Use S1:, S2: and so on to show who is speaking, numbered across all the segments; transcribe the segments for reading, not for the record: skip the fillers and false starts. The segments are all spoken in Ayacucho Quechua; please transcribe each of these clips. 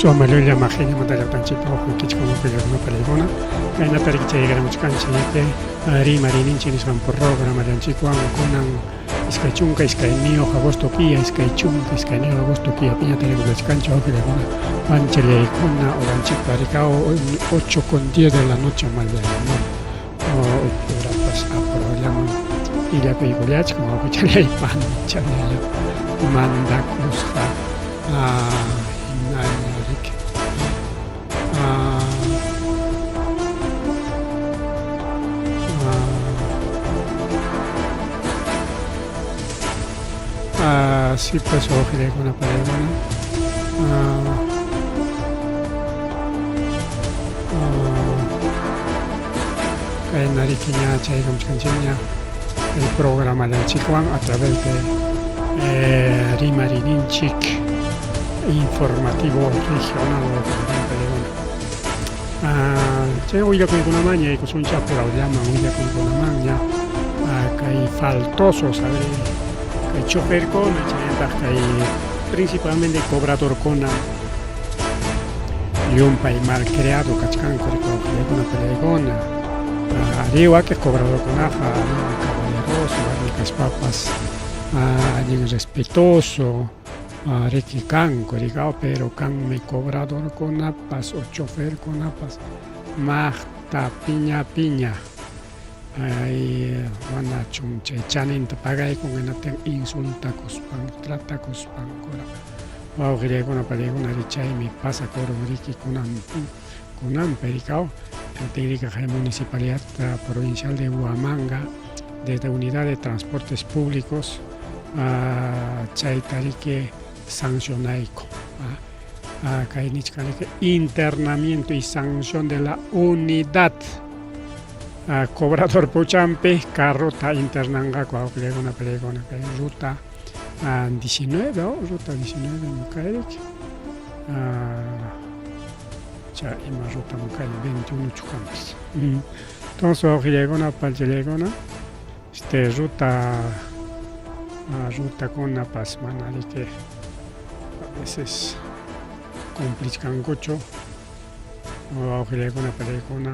S1: Suamalulla Majillamanta llaqtanchikpa uquykichik uquyllakunapa kaynata riki chayaramuchkanchik rimarininchik nisqan programallanchikwan kunan 22 agosto killa, 22 agosto killa piña tarikuchkanchik uquyllakuna panchallaykuna horanchikpa rikao 8:10 de la noche mallayman horapas apurallaman illakuykullachkan wawqichalay panichalaya mandakusqa hinalla riki. Sí, pues wawqillaykuna panaykuna kayna riki ña chaykamuchkanchikña kay programallanchikwan a través de rimarininchik informativo regional wawqillaykuna chay willakuykunamanña yaykusunchik apurawllaman willakuykunamanña kay faltosos a ver kay choferkuna chaynataq kay principalmente cobradorkuna llumpay malcriado kachkanku wawqillaykuna panaykuna arí wakiq cobradorkunaqa allin caballeroso warmi kaspapas allin respetoso riki kanku riki pero kanmi cobradorkunapas o choferkunapas maqta piña piña ay manachum chay chaninta pagaykun hinaptin insultakuspan tratakuspankura wawqillaykuna panaykuna arí chaymi pasakurun riki kunan kunanpi rikaw hinaptin kay municipalidad provincial de Huamanga desde unidad de transportes públicos chayta riki sancionayku kay nichkan riki internamiento y sanción de la unidad cobrador puchampi carrota internanqaku wawqillaykuna panaykuna kay ruta 19 o ruta 19 mukayrik cha ima ruta mukay 21 chukampas entonces wawqillaykuna panchallaykuna este ruta rutakunapas mana riki a veces cumplichkankuchu wawqillaykuna panaykuna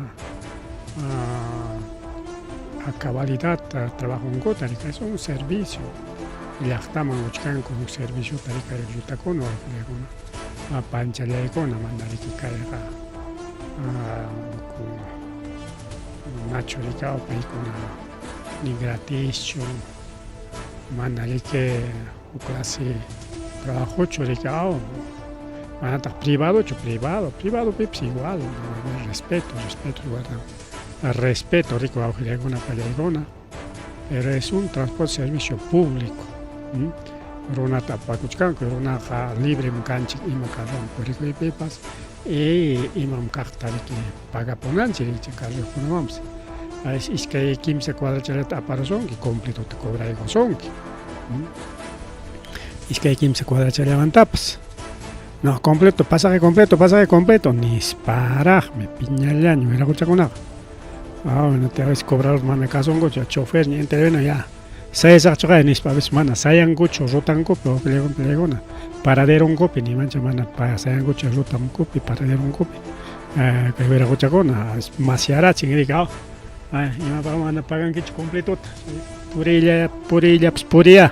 S1: a cabalidad trabajonkuta riki es un servicio llaqtaman uchkanku huk serviciota riki kay rutakuna wawqillaykuna panchallaykuna mana riki kayqa nachu riki paykuna ni gratischu mana riki huk clase trabajochu riki manataq privadochu privado privadopipas igual respeto respeto guardan respeto riki wawqillaykuna pallaykuna pero es un transporte servicio público runata apakuchkanku runaqa librem kanchik ima carrowan purikuypipas y imam kaqta riki pagapunanchik riki carrokunawanpas iskay kimsa cuadrachalata aparusunki completota cobraykusunki iskay kimsa cuadrachallamantapas no completo pasaje completo pasaje completo nisparaqmi piñallaña wiraquchakunaqa bueno te a veces cobrador mana kasunkuchu chofer ni intervino ya sayasaqchuqa nispa a veces mana sayankuchu rutankupi wawqillaykuna paraderonkupi nimancha mana sayankuchu rutankupi paraderonkupi kay wiraquchakuna masyarachin riki imapaq mana pagankichu completota puriylla puriyllapas puriya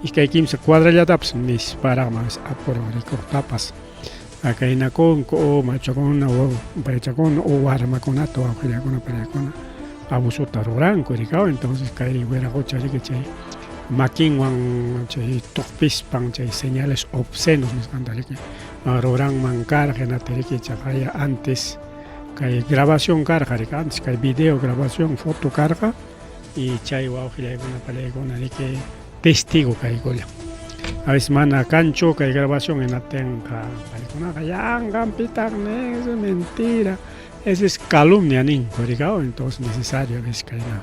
S1: iskay kimsa cuadrallatapas nisparaqmi a veces apurun rikuqtapas kaynakunku o machakuna o paychakuna o warmakunata wawqillakuna panaykuna abusota ruranku rikaw entonces kay wiraqucha riki chay makinwan chay tuqpispan chay señales obscenos nisqanta riki ruranman karqa hinata riki chaqaya antes kay grabación karqa riki antes kay video grabación foto karqa y chay wawqillaykuna panaykuna riki testigo kaykulla a veces mana kanchu kay grabación hinaptinqa paykunaqa yanqanpitaq nin eso es mentira eso es calumnia ninku rikaw entonces necesario a veces kayna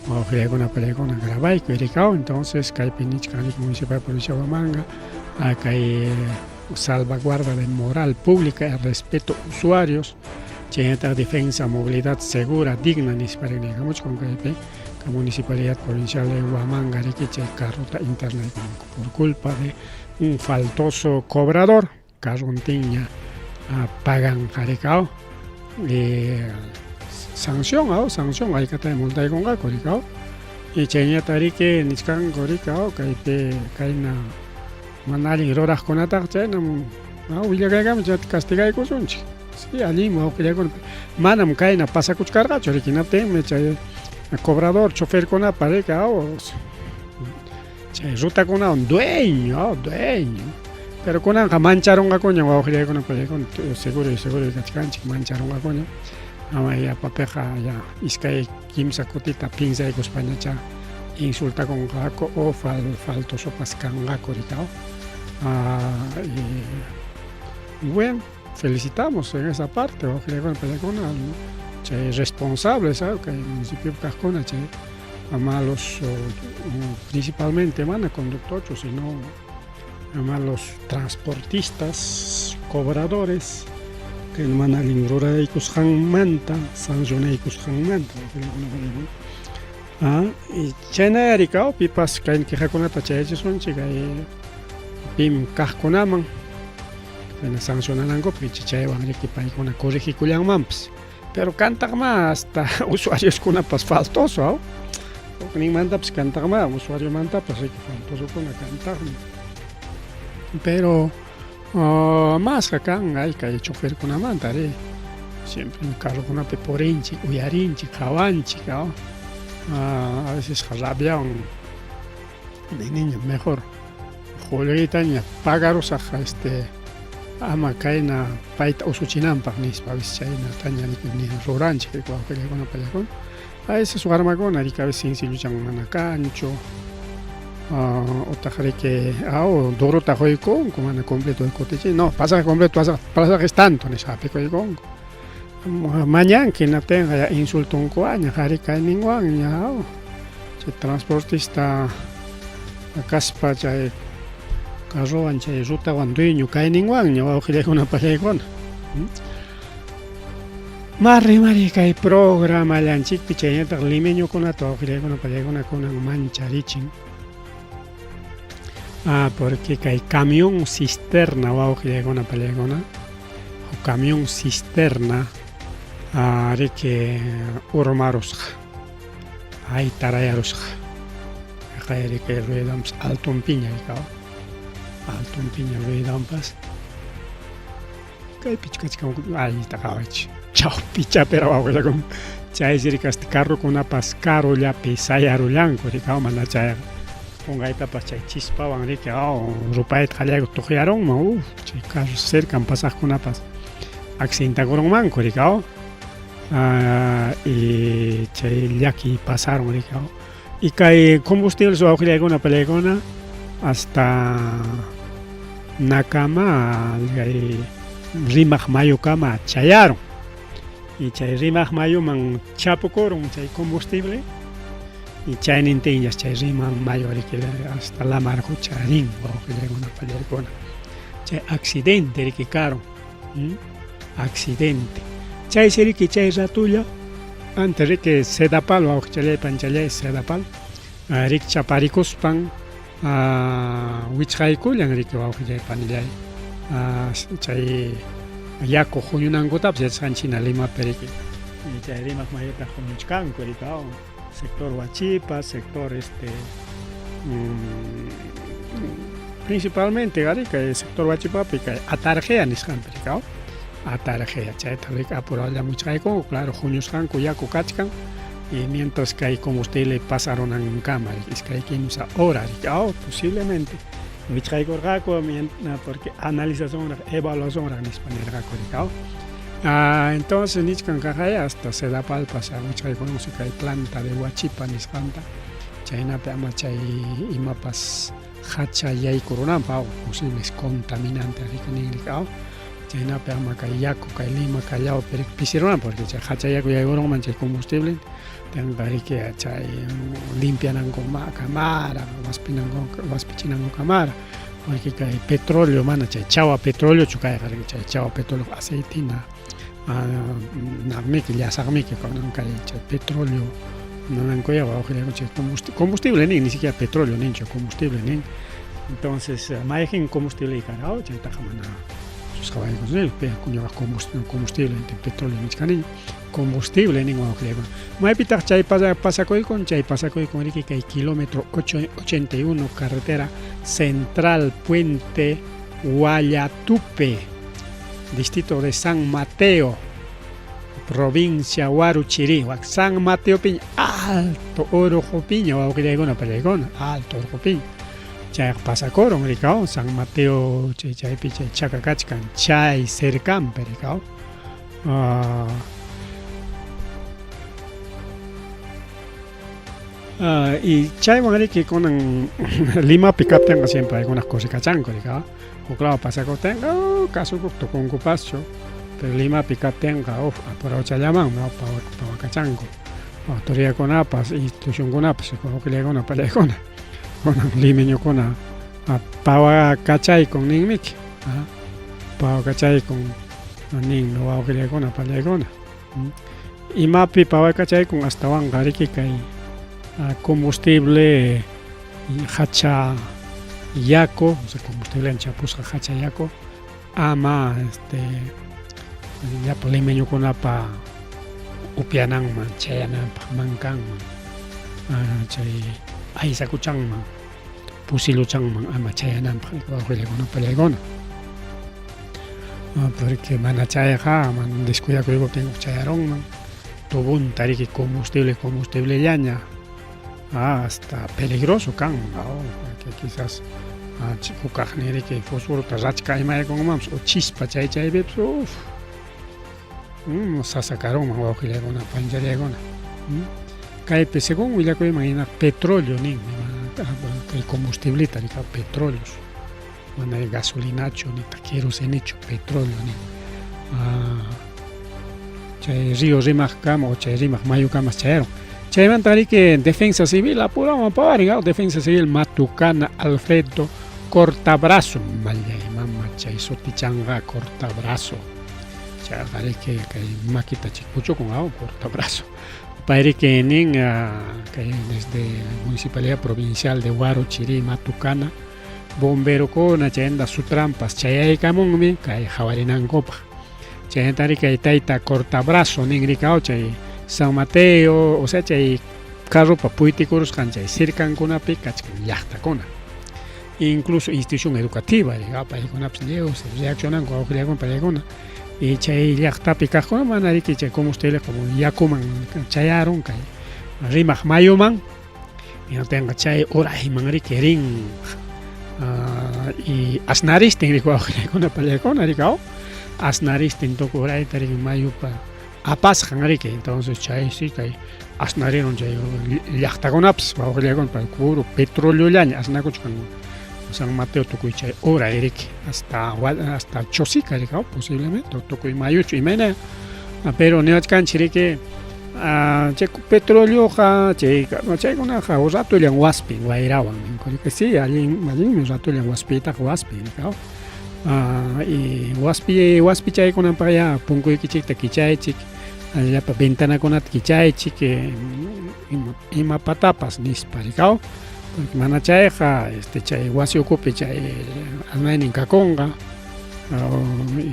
S1: wawqillaykuna panaykuna grabayku rikaw entonces kaypi nichkan riki municipal provincia de Huamanga kay salvaguarda de moral pública y respeto usuarios chaynataq defensa movilidad segura digna nispa niykamuchkan kaypi municipalidad provincial de Huamanga riki chay carrota internaykunku por culpa de un faltoso cobrador carrontinña. Paganqa rikaw sanción aw sanción haykatay multaykunqaku rikaw y chayñata riki nichkanku rikaw kaypi kayna mana allin ruraqkunataqa chaynam willakaykamun chayta castigaykusunchik sí allinmi wawqillaykuna manam kayna pasakuchkarqachu riki hinaptinmi chay cobrador choferkunapa riki aw Chay rutakunawan dueño, oh, dueño. Pero kunanqa mancharunqakuña wawqillaykuna pallaykuna seguro seguro kachkanchik mancharunqakuña. Ama yapapiqa ya iskay kimsa kutita piensaykuspañachá insultakunqaku o fal, faltosopas kanqaku rikaw. Ah, y, bueno, felicitamos en esa parte wawqillaykuna pallaykuna chay responsables, ¿sabes? Kay municipio kaqkuna chay malos principalmente mana conductorchu sino malos transportistas, cobradores kay mana allin ruraykusqanmanta sancionaykusqanmanta ah, y chayna rikaw pipas kay quejakunata chayachisunchik kay pim kaqkunaman kayna sancionanankupaq chaywan riki paykuna corregikullanmanpas. Pero kantaqmá hasta usuarioskunapas faltoso, aw? Hukninmantapas kantaqmá usuariomantapas riki faltosokuna kantaqmi. Pero masqa kan ay kay choferkunamanta ri. Siempre carrokunapi purinchik, uyarinchik, qhawanchik, aw? A veces rabiawan niniña mejor qullqitaña pagarusaq este ama kayna payta usuchinanpaq nispa a veces chaynataña ruranchik wawqillaykuna payakuna a veces warmakuna riki a veces sencilluchan mana kanchu utaq riki aw durota quykunku mana completo kutichin no pasaje completo pasaje es tanto nispa hapikuykunku mañanki hinaptinqa ya insultunkuwaña qhari kayninwanña aw chay transportista kaspa chay carrowan chay rutawan dueño kayninwanña wawqillaykuna pallaykuna. Mari mari kay programallanchikpi chaynataq limeñokunata wawqillaykuna pallaykuna kunan mancharichin. Ah, porque kay camión cisterna wawqillaykuna pallaykuna huk camión cisterna ah, riki urmarusqa. Ay tarayarusqa. Kay kay ruedanpas altonpiña rikaw. Altonpiña ruedanpas. Kaypichu kachkan ayta qawaychik. Chawpi chapera wawqillakuna. Chaysi riki hasta carrokunapas karullapi sayarullanku rikaw mana chayqa qunqaytapas chay chispawan riki aw rupayta qallayku tuqyarunman uf chay carro cercan pasaqkunapas accidentakurunmanku rikaw. Y chay llaki pasarun riki y kay combustibles wawqillaykuna pallaykuna hasta nakama kay rimaq mayukama chayarun y chay rimaq mayuman chapukurun chay combustible y chaynintinñas chay rimaq mayu riki hasta lamar qucha rin wawqillaykuna pallaykuna chay accidente riki karun Accidente. Chaysi riki chay ratulla antes riki Sedapal wawqichalay panchalay Sedapal rikchaparikuspan wichqaykullan riki wawqillay panillay chay yaku huñunankutapas yachasqanchik hina Limapi riki chay Rimaq mayuta huñuchkanku riki sector Huachipa, sector este principalmente ari kay sector Huachipapi kay Atarjea nisqanpi rikaw Atarjea chayta rika apuralla muchqaykunku claro huñusqanku yaku kachkan y mientras kay combustible pasarunankama iskay kimsa hora rikaw posiblemente wichqaykurqaku porque analizacionraq evaluacionraq nispa nirqaku rikaw Ah, entonces nichkan kaqaya hasta Sedapalpas wichqaykurunsi kay planta de Huachipa nisqanta chaynapi ama chay imapas hacha yaykurunanpaq posibles contaminantes riki nin riki aw chaynapi ama kay yaku kay Lima Callaopi riki pisirunanpaq porque chay hacha yaku yaykurunman chay combustible tenqa riki chay limpiananku kamara waspinanku waspichinanku kamara Porque kay petróleo mana chay chawa petróleochu kayqa riki chay chawa petróleo aceitina naqmiki llasaqmiki kunan kay chay petróleo nanankuya wawqillayku chay combustible nin ni siquiera petróleo ninchu combustible nin entonces mayqin combustible karao chaytaqa mana Qhawaykusun ñuqa combustible petróleo nichkaniña combustible nin wawqillaykuna. Maypitaq chay pasakuykun? Chay pasakuykun riki kay kilómetro 81 carretera central puente Huallatupe, distrito de San Mateo, provincia Huarochirí. San Mateopiña alto urqupiña wawqillaykuna pallaykuna, alto urqupiña. Chayqa pasakurun rikaw San Mateo chay chaypi chay chaka kachkan chay cercanpi rikaw. Y chaywan riki kunan Limapi kaptinqa siempre aykunaq kusikachanku rikaw. Huk law pasakuptinqa kasukuq tukunkupaschu, pero Limapi kaptinqa uf apurawchallamanmi pawakachanku. Autoridadkunapas institucionkunapas wawqillaykuna pallaykuna kunan limeñokuna pawakachaykun ninmiki pawakachaykun ninmi wawqillaykuna pallaykuna. Imapi pawakachaykun astawanqa riki kay combustible hacha yaku, o sea, combustible chapusqa hacha yaku ama este llapa limeñokunapa upyananman chayananpaq mankanman chay aysakuchanman pusiluchanman ama chayananpaq wawqillaykuna pallaykuna porque mana chayqa mana descuidakuykuptin chayarunman tubunta riki combustible combustiblellaña hasta peligroso kanman porque quizás hukaqnin riki fosforota rachka imaykunmanpas o chispa chay chaypipas uf sasa karunman wawqillaykuna panchallaykuna kaypi según willakuyman hina petróleo ninmi kay combustibleta rika petróleos mana gasolinachu nitaq querosenechu petróleo nin chay río Rimaqkama o chay Rimaq mayukamas chayarun. Chaymanta riki Defensa Civil apurawan pawarin, Defensa Civil Matucana Alfredo Cortabrazo, mallay mama chay sutichanqa Cortabrazo. Chayqa riki kay makita chikpuchukun Cortabrazo. Pay riki nin kay desde Municipalidad Provincial de Huarochirí Matucana bomberokuna chayanta sutrampas chayaykamunmi kay hawarinankupaq. Chaymanta riki kay tayta Cortabrazo nin rikaw chay San Mateo, o sea chay carropa puytikurusqan chay cercankunapi kachkan llaqtakuna. Incluso institución educativa, rikaw paykunapas lliw reaccionanku wawqillakuna paykuna. Y chay llaqtapi kaqkuna mana riki chay combustible como yakuman chayarun kay Rimaq mayuman hinaptinqa chay urayman riki rin y asnaristin riki wawqillaykuna pallaykuna rikaw asnaristin tukuy urayta riki mayupa apasqan riki entonces chay si kay asnarirun chay llaqtakunapas wawqillaykuna puro petroleollaña asnakuchkan San Mateo tukuy chay uray riki hasta hasta Chosica rikaw posiblemente tukuy mayuchu imayna pero niwachkanchik riki chay petroleoqa chay chaykunaqa ratullan waspin wayrawan ninku riki sí allin allinmi ratullan waspiytaqa waspin rikaw y waspi waspi chaykunanpaq ya punkuykichikta kichaychik llapa ventanakunata kichaychik imapatapas nispa rikaw porque mana chayqa este chay wasi ukupi chay asnaynin kakunqa y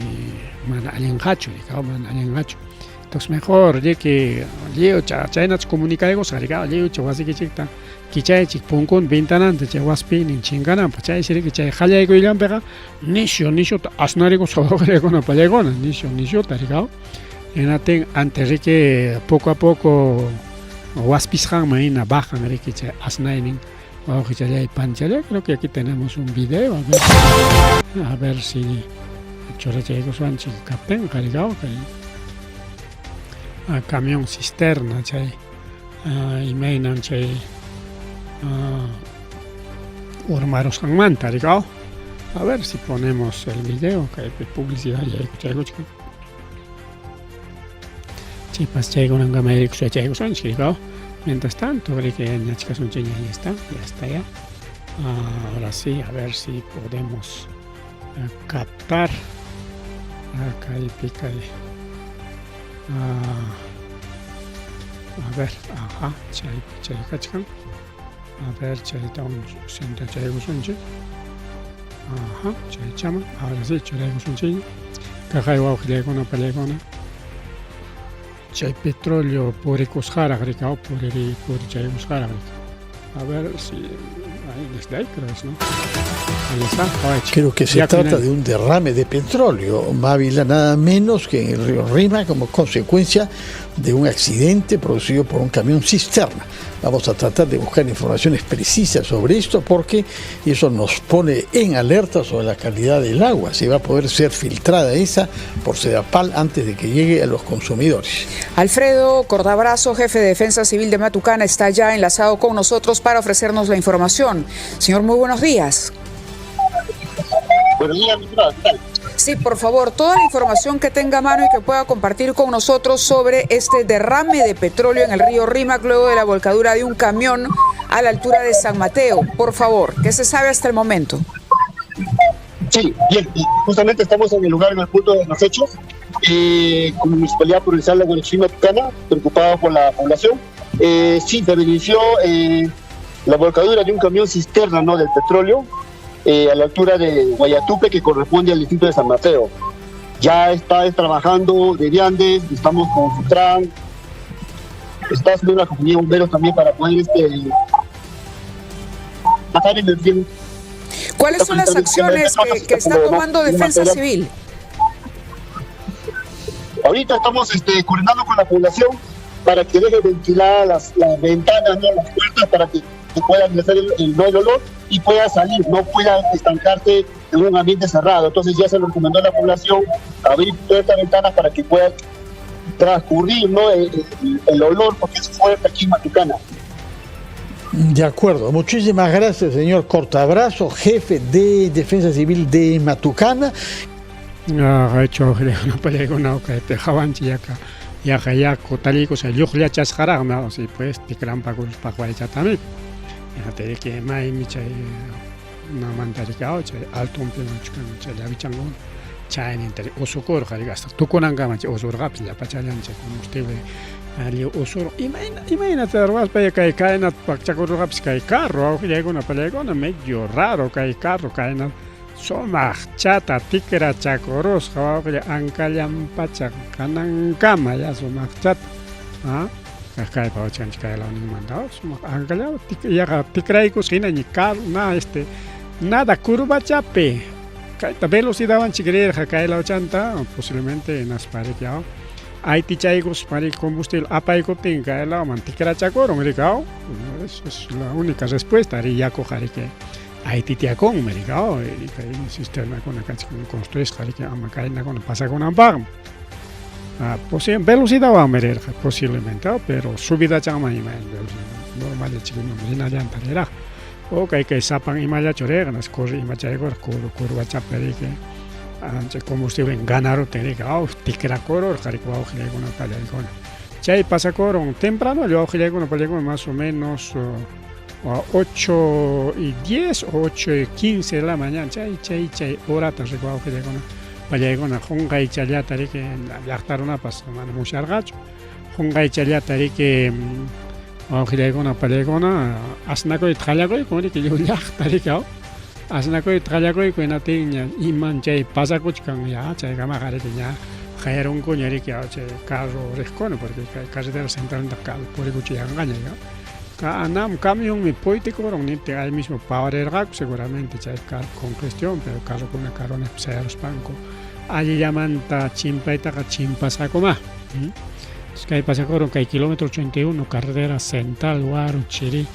S1: mana allinqachu rikaw mana allinqachu. Entonces mejor riki lliw chaynata comunicaykusqa rikaw lliw chay wasikichikta kichaychik punkun ventananta chay waspiynin chinkananpaq chaysi riki chay qallaykuyllanpiqa nisyu nisyuta asnarikusqa wawqillaykuna pallaykuna nisyu nisyuta rikaw hinatin antes riki poco a poco waspisqanman hina bajan riki chay asnaynin wawqichallay panchallay. Creo que aquí tenemos un video, a ver si churachaykuswanchik kaptinqa rikaw kay camión cisterna chay imaynan chay urmarusqanmanta rikaw. A ver si ponemos el video, kaypi publicidad yaykuchaykuchkan chaypas chaykunankama yaykuchaykusunchik rikaw. Mientras tanto riki ñachkasunchik ya está, ya está ya. Ahora sí, a ver si podemos captar kaypi kay a ver, ajá, chaypi chay kachkan. A ver, chaytawan sintachaykusunchik. Ajá, chaychama, ahora sí, churaykusunchikña. Kaqay wawqillaykuna pallaykuna. Chay petróleo purikusqaraq rikaw, puriri purichaykusqaraq rikaw. A ver si ahí desde ahí creo es, ¿no? Ahí está.
S2: Creo que se trata de un derrame de petróleo, Mávila, nada menos que en el río Rímac, como consecuencia de un accidente producido por un camión cisterna. Vamos a tratar de buscar informaciones precisas sobre esto porque eso nos pone en alerta sobre la calidad del agua, si va a poder ser filtrada esa por Sedapal antes de que llegue a los consumidores.
S3: Alfredo Cortabrazo, jefe de Defensa Civil de Matucana, está ya enlazado con nosotros para ofrecernos la información. Señor, muy buenos días.
S4: Buenos días, ¿qué tal?
S3: Sí, por favor, toda la información que tenga a mano y que pueda compartir con nosotros sobre este derrame de petróleo en el río Rímac luego de la volcadura de un camión a la altura de San Mateo. Por favor, ¿qué se sabe hasta el momento?
S4: Sí, bien, justamente estamos en el lugar, en el punto de los hechos, como Municipalidad Provincial de Huarochirí Matucana, preocupado por la población. Sí, se evidenció la volcadura de un camión cisterna, ¿no?, del petróleo, a la altura de Guayatupe, que corresponde al distrito de San Mateo. Ya está trabajando de Viandes, estamos con Sutran, está haciendo una compañía de bomberos también para poder bajar el riesgo.
S3: ¿Cuáles son las acciones que está tomando Defensa Civil?
S4: Ahorita estamos coordinando con la población para que deje ventiladas las ventanas, ¿no?, las puertas, para que pueda ingresar el olor y pueda salir, no pueda estancarse en un ambiente cerrado. Entonces ya se lo recomendó a la población abrir puertas, ventanas para que pueda transcurrir, ¿no?, el olor, porque es fuerte aquí en Matucana.
S2: De acuerdo, muchísimas gracias, señor Cortabrazo, jefe de Defensa Civil de Matucana.
S1: Ah, hecho, no pelego, no, que te jaban, yaca, yaca, yaco, tal y cosa, lluqllachasqaraqmi, ¿no? Sí, pues, tikranpakuspa waychatami. Fíjate que maymi chay namantarikao, chay altonpi machukan, chay llavichankuna, chaynintari usukurqa, riq, hasta tukunankama chay usurqapis, llapachallan chay combustible alli usur. Imayna, imaynata ruwaspa ya kay kayna pakchakururqapis kay carro, wawqillaykuna pallaykuna, medio raro kay carro kayna sumaq chata tikrachakurusqa, wawqilla, ankallan pacha kanankama ya sumaq chata. Ah, kaypa wachkanchik kay lawninmanta, sumaq ankalla yaqa tikraykusqa hinaña carro, na nada curvachapi kayta velocidadwanchik rirqa kay lawchanta, posiblemente hinaspa riki aytichaykuspa riki combustible apaykuptin kay lawman tikrachakurun rikaw. Eso es la única respuesta, ri yakuqa riki aytitiakunmi rikaw, kay cisterna-kuna kachkan construisqa riki ama kaynakuna pasakunanpaqmi. Ah, velocidadwanmi rirqa posiblemente, pero subidachanman ima velocidad normal rinallanta riraq. O kay kay sapan imallachu rirqa, nas corre imachaykurqa curvachapi riki ancha combustible ganaruptin riki tikrakururqa riki wawqillaykuna pallaykuna. Chay pasakurun temprano wawqillaykuna pallaykuna, más o menos 8:10 o 8:15 de la mañana, chay chay chay horata riki wawqillaykuna pallaykuna, qunqaychallata riki llaqta runapas mana musyarqachu. Qunqaychallata riki wawqillaykuna pallaykuna asnakuyta qallakuyku riki lliw llaqta riki asnakuyta qallakuyku. Hinatinña iman chay pasakuchkan ya chaykamaqa riki ña qayrunkuña riki chay carro riqkuna, porque kay carretera central purikuchiyanqaña ya. Anam camionmi puytikurun niptin ahí mismo pawarirqaku seguramente chay congestión, pero carrokuna carronepi sayaruspanku allillamanta chimpaytaqa chimpasqakuma. Kay pasakurun kay kilómetro 81 carretera central Huarochirí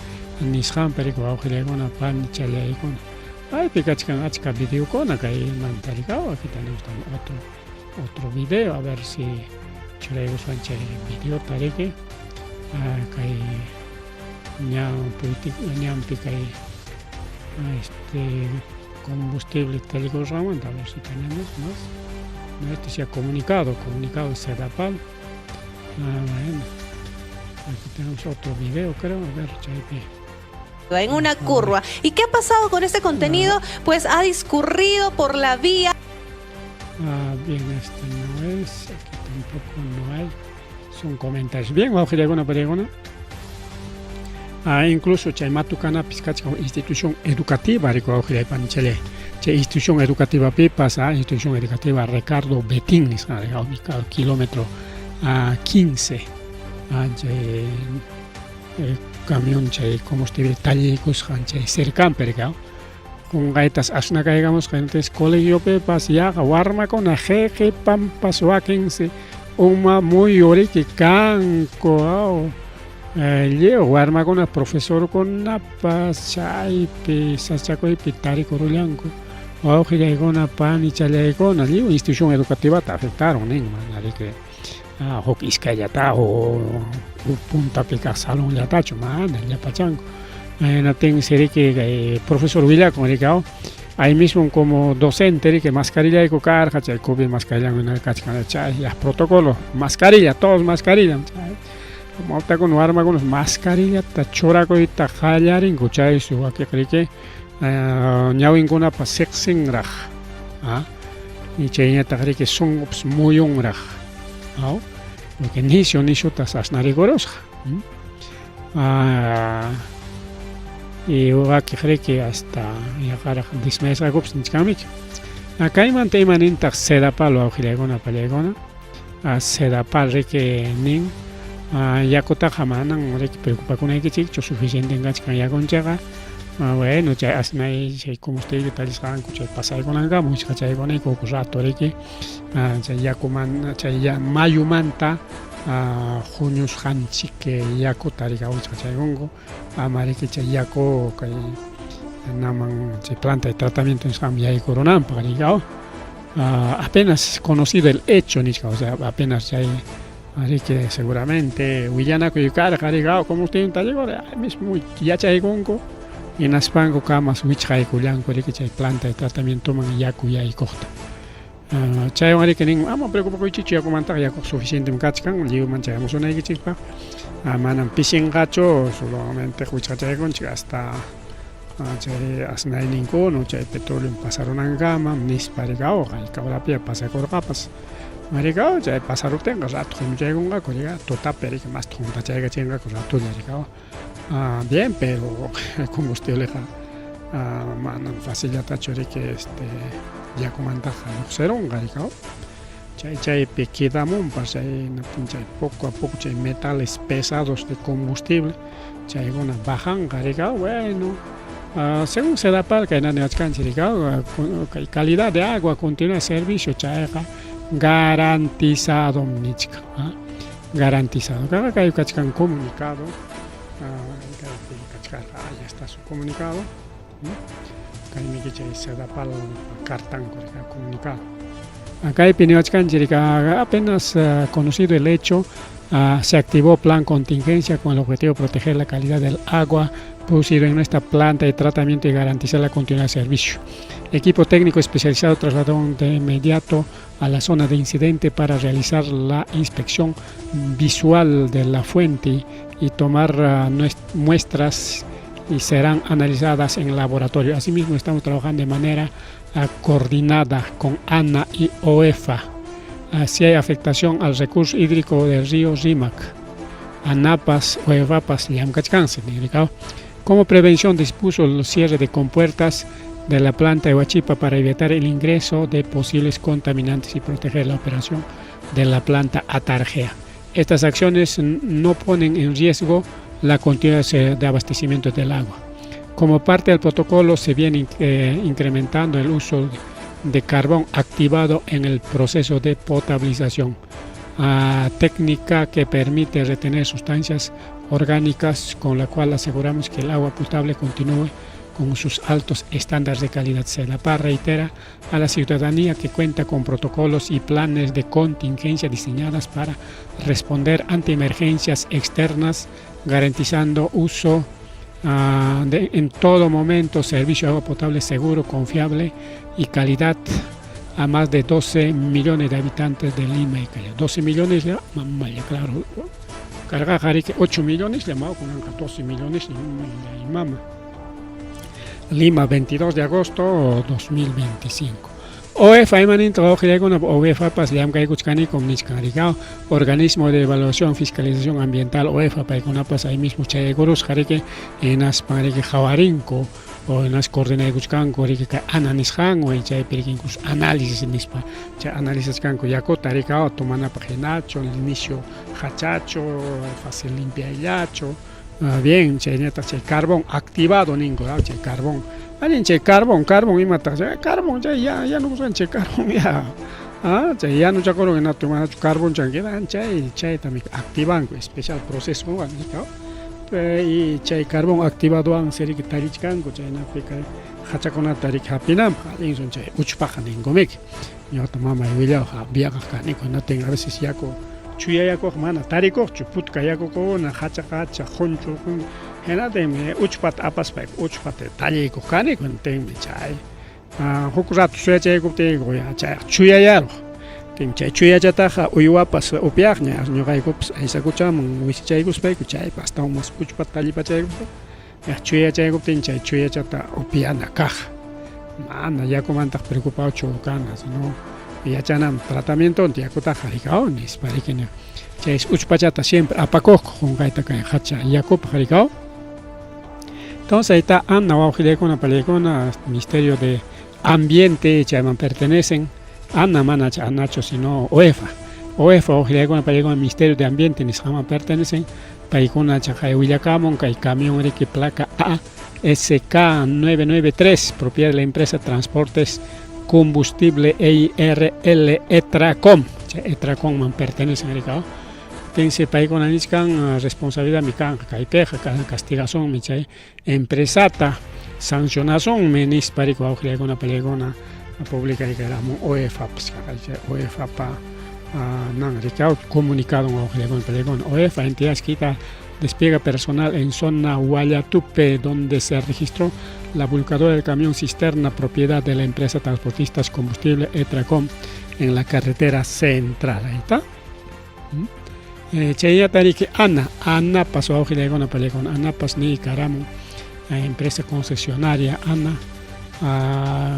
S1: nisqanpi riki wawqillaykuna panichallaykuna. Aypi kachkan achka videokuna kaymanta rikaw. Aquí tenemos también otro video, a ver si churaykuswan chay videota riki kay ñan ñanpi kay combustible tallikusqanmanta. A ver si tenemos más. No, este se ha comunicado de Sedapal. Ah, bueno. Aquí tenemos otro video, creo. A ver, chaypi.
S5: En una curva. ¿Y qué ha pasado con este contenido? Pues ha discurrido por la vía.
S1: Ah, bien, este no es. Aquí tampoco no hay. Son comentarios. Bien, wawqillaykuna pallaykuna. Ah, incluso chay Matucanapi kachkan institución educativa riki wawqillay panichalay. Chay institución educativapipas, institución educativa Ricardo Betín nisqa, ubicado kilómetro 15, chay camión chay combustible talliykusqan chay cercanpi rika. Qunqaytas asnakaykamusqa, entonces colegiopipas yaqa warmakuna qhiqipampas wakinsi uma muyuriki kanku, lliw warmakuna profesorkunapas chaypi sasachakuypi tarikurullanku. Wawqillaykuna, panichallaykuna, lliw institución educativata afectaron nin, mana riki huk iskayllata huk puntapi kaq salonllatachu, mana llapachanku. Hinaptinsi riki kay profesor willakun riki, ahí mismo como docente riki mascarillayku karqa, chay COVID mascarillanku kachkan, chay ya protocolo, mascarilla, todos mascarilla. Mawtakuna warmakuna mascarillata churakuyta qallarinku, chaysi wakiqa riki ñawinkunapas siqsinraq, y chayñataq riki sunqupas muyunraq, porque nisyu nisyutas asnarikurusqa. Y wakiq riki hasta yaqaraq desmayasqakupas nichkanmiki. Kaymanta ima nintaq Sedapal wawqillaykuna pallaykuna? Sedapal riki nin yakutaqa manan riki preocupakunaykichikchu, suficienten kachkan yakunchikqa. Bueno, chay asnay chay combustible tallisqanku chay pasaykunankama wichqachaykunayku huk rato riki chay yakuman chay mayumanta huñusqanchik yakuta riki wichqachaykunku, ama riki chay yaku kay naman chay planta de tratamiento nisqanman yaykurunanpaq riki. Apenas conocido el hecho nichka, o sea, apenas chay riki seguramente willanakuy karqa riki, combustible tallikur mismo yachaykunku, hinaspanku kamas wichqaykullanku riki chay planta de tratamientoman yaku yaykuqta. Chaywan riki nin, ama preocupakuychikchu yakumantaqa, yakuqa suficientem kachkan lliwman chayamusunaykichikpaq, manam pishinqachu, solamente wichqachaykunchik hasta chay asnayninkuna chay petróleo pasarunankama nispa riki, hayka horapiya pasakurqapas riki, chay pasaruptinqa rato huñuchaykunqaku riki, tutapi riki masta huntachaykachinkaqu ratolla riki. Bien, pero combustibleqa manam facillatachu riki yakumantaqa lluqsirunqa riki, chay chaypi quedamunpas, chay chay poco a poco chay metales pesados de combustible chaykuna bajanqa riki. Bueno, según Sedapal kayna niwachkanchik riki, kay calidad de agua continúa servicio chayqa garantizado nichkan, garantizado. Kaqa kay kachkan comunicado, kaypi kachkarqa, ahí está su comunicado, kaymi chay Sedapal cartanku comunicado. Kaypi niwachkanchik, apenas conocido el hecho, se activó plan contingencia con el objetivo de proteger la calidad del agua producido en nuestra planta de tratamiento y garantizar la continuidad de servicio. Equipo técnico especializado trasladó de inmediato a la zona de incidente para realizar la inspección visual de la fuente y tomar muestras y serán analizadas en laboratorio. Asimismo, estamos trabajando de manera coordinada con ANA y OEFA. Si hay afectación al recurso hídrico del río Rímac, ANAPAS, OEFAPAS, llamkachkansi. Como prevención dispuso el cierre de compuertas de la planta de Huachipa para evitar el ingreso de posibles contaminantes y proteger la operación de la planta Atarjea. Estas acciones no ponen en riesgo la continuidad de abastecimiento del agua. Como parte del protocolo se viene incrementando el uso de carbón activado en el proceso de potabilización, técnica que permite retener sustancias orgánicas, con la cual aseguramos que el agua potable continúe con sus altos estándares de calidad. Sedapal reitera a la ciudadanía que cuenta con protocolos y planes de contingencia diseñadas para responder ante emergencias externas, garantizando uso en todo momento servicio de agua potable seguro, confiable y calidad a más de 12 millones de habitantes de Lima y Callao. 12 millones, ya, mamá, ya claro. Carga riki 8 millones, llamado con 12 millones y mama. Lima, 22 de agosto 2025. OEFA, imaninta wawqillaykuna, OEFApas llamkaykuchkanikum nichkan riki, Organismo de Evaluación Fiscalización Ambiental, OEFA, paykunapas ahí mismo chayaykurusqa riki, hinaspan riki qawarinku. Nas coordinaykuchkanku riki kay ana nisqanwan chaypi riki incluso análisis nispa chay analizachkanku yakuta riki tomanapaq hinachu inicio hachachu fácil limpiayllachu bien chaynataq chay carbón activado ninku chay carbón allin chay carbón carbón imataq chay carbón chay ya yanukusqan chay carbón ya chay yanuchakurun hina manachu carbón chan quedan chay chaytami activanku especial procesowan y chay carbón activadowan riki tallichkanku chaynapi kay hachakunata riki hapinanpaq allinsun chay uchpaqa ninkumiki ñuqata mamay willawaq viajaq kaniku hinaptin a veces yaku chuya yakuqa mana tarikuqchu putka yakukuna hacha hacha qunchu hinaptinmi uchpata apaspayku uchpata talliykuq kaniku hinaptinmi chay huk rato suyachaykuptiyku ya chayqa chuyayaruq chay chuyachataqa uywapas upyaqña ñuqaykupas aysakuchaman wisichaykuspayku chaypa astawan mas uchpata tallipachaykuspa ya chuyachaykuptin chay chuyachata upyana kaq mana yakumantaq preocupawchu kana sino yachanam tratamientonta yakutaqa rikaw nispa riki chay uchpachata siempre apakuqku qunqayta kay hacha yakupaq rikaw. Entonces ahí está Ana wawqillaykuna palaykuna Ministerio de Ambiente chayman pertenecen Ana mana anacho sino OEFA OEFA wawqillaykuna palaykuna Ministerio de Ambiente nisqaman pertenecen paykuna chaqay willakamun kay camión riki placa A SK 993 propiedad de la empresa Transportes Combustible EIRL Etracom chay Etracomman pertenecen rikaw tense paykuna nichkan responsabilidad mi kanqa kaypiqa castigasunmi chay empresata sancionasunmi nispa riki wawqillaykuna palaykuna publicaykaramun OEFA OEFA pa nan rikaw comunicado wawqillaykuna palaykuna OEFA entidad escrita despliega personal en zona Huayatupe, donde se registró la volcadura del camión cisterna propiedad de la empresa Transportistas Combustible Etracom en la carretera central. Ahí está. Chayata riki Ana, Ana pasó wawqillaykuna palaykuna Anapas ni karamun empresa concesionaria Ana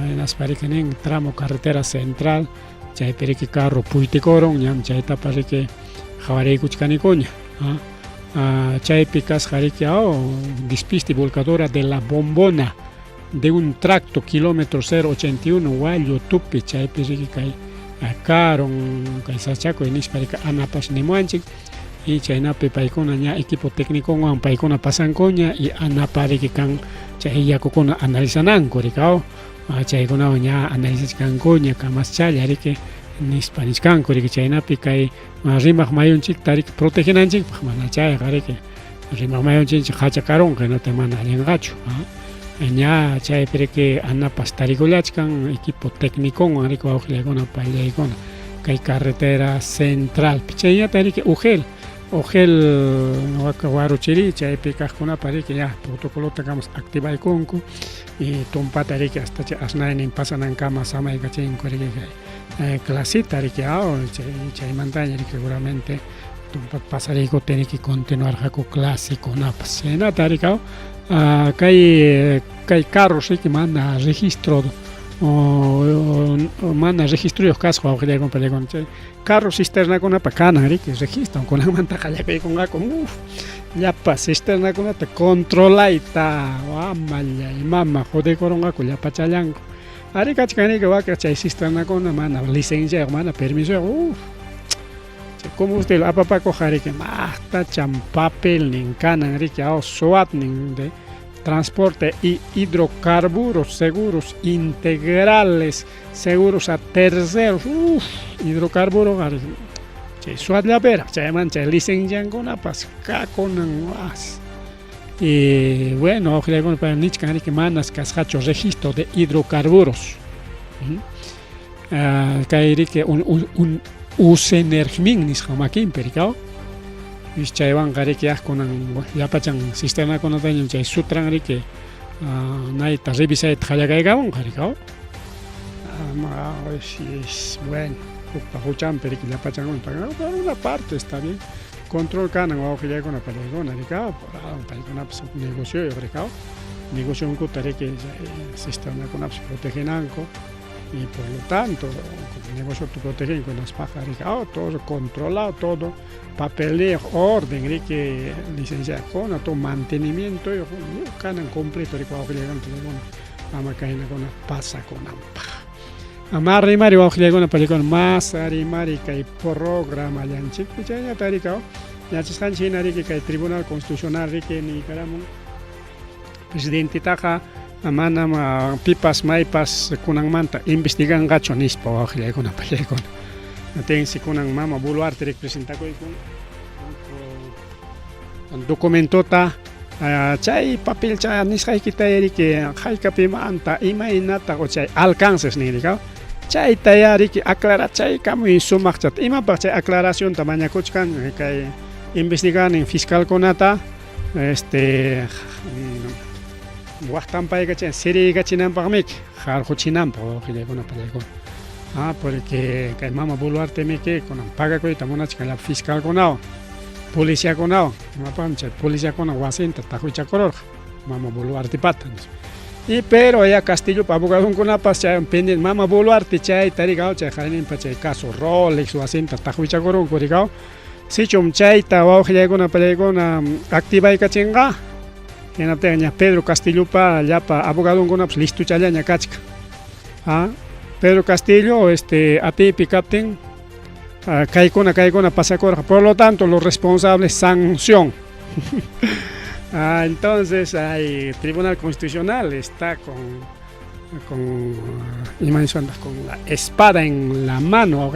S1: hinaspa riki nin tramo carretera central chaypi riki carro puytikurun ñam chaytapas riki qawariykuchkanikuña chaypi kasqa riki despiste volcadura de la bombona de un tracto kilómetro 081 Huallo Tupi chaypi riki kay karun kay sachakuy nispa riki Anapas nimuwanchik y chaynapi paykuna ña equipo técnicowan paykuna pasankuña y Anapa riki kan chay yakukuna analizananku rikaw chaykunawan ña analizachkankuña kamaschalla riki nispa nichkanku riki chaynapi kay rimaq mayunchikta riki protegenanchikpaq mana chayqa riki rimaq mayunchik hacha karunqa hinata mana allinqachu ña chaypi riki Anapas tarikullachkan equipo técnicowan riki wawqillaykuna pallaykuna kay carretera centralpi chaynata riki Ugel Ugel Huarochirí chaypi kaqkunapa riki ya protocolota kamas activaykunku y tumpata riki hasta chay asnaynin pasanankama samaykachinku riki kay clasita riki chaymantaña riki seguramente tumpata pasariykutin riki continuarqaku clasekunapas chaynata riki kay kay carros riki mana registro mana registruyuq kasqa wawqillaykuna pallaykuna chay carro cisternakunapa kanan riki registro kunanmanta qallakuykunqaku uf llapa cisternakunata controlayta wamallay mama jodikurunqaku llapachallanku ari kachkan riki waka chay cisternakuna mana licenciayuq mana permisoyuq uf chay combustible apapakuqqa riki maqtachan papelnin kanan riki SOATnin de transporte y hidrocarburos, seguros integrales, seguros a terceros, uff, hidrocarburos, chay SOATllapiraq chayman chay licenciankunapas kakunan as. Y bueno, wawqillaykuna nichkan riki manas kasqachu registro de hidrocarburos. Kay riki un Usenergmin nisqa makinpi rikaw. Chaywanqa riki kunan llapachan cisternakunataña chay sutran riki nayta revisayta qallakaykamunqa rikaw. Bueno, hukpa huchanpi riki llapachankuna pagan, una parte está bien. Control kanan wawqillaykuna pallaykuna rikaw, paykunapas huk negocioyuq rikaw. Negocionkuta riki cisternakunapas protegenanku. Y por lo tanto, negociota protegenku hinaspaqa riki todo controlado, todo papeleo, orden riki licenciakuna, todo mantenimientoyuq kanan completo riki wawqillaykuna panikuna ama kaynakuna pasakunanpaq. Ama rimari wawqillaykuna panikuna mas rimari kay programallanchikpi chayllata riki yachasqanchik hina riki kay Tribunal Constitucional riki niykaramun presidentetaqa manam pipas maypas kunanmanta investiganqachu nispa wawqillaykuna pallaykuna. Tensi kunan mama Boluarte riki presentakuykun documentota chay papelcha nisqaykita riki haykapimanta imaynata o chay alcances nin riki chayta ya riki aclarachaykamuy sumaqchata imapaq chay aclaracionta mañakuchkan kay investiganin fiscalkunata este waqtanpaykachin siriykachinanpaqmiki harquchinanpaq wawqillaykuna pallaykuna porque kay mama Boluartemiki kunan pagakuyta munachkan llapa fiscalkunawan policiakunawan imapaqmi chay policiakuna wasinta taqwichakururqa mama Boluartepata nispa y pero ya Castillopa abogadonkunapas chay pendiente mama Boluarte chayta rikaw chay qayninpa chay caso Rolex wasinta taqwichakurunku rikaw sichum chayta wawqillaykuna pallaykuna activaykachinqa hinaptinqa ña Pedro Castillopa llapa abogadonkunapas listochallaña kachkan Pedro Castillo este atiypi kaptin kaykuna kaykuna pasakurqa por lo tanto los responsables sanción entonces hay Tribunal Constitucional está con con la espada en la mano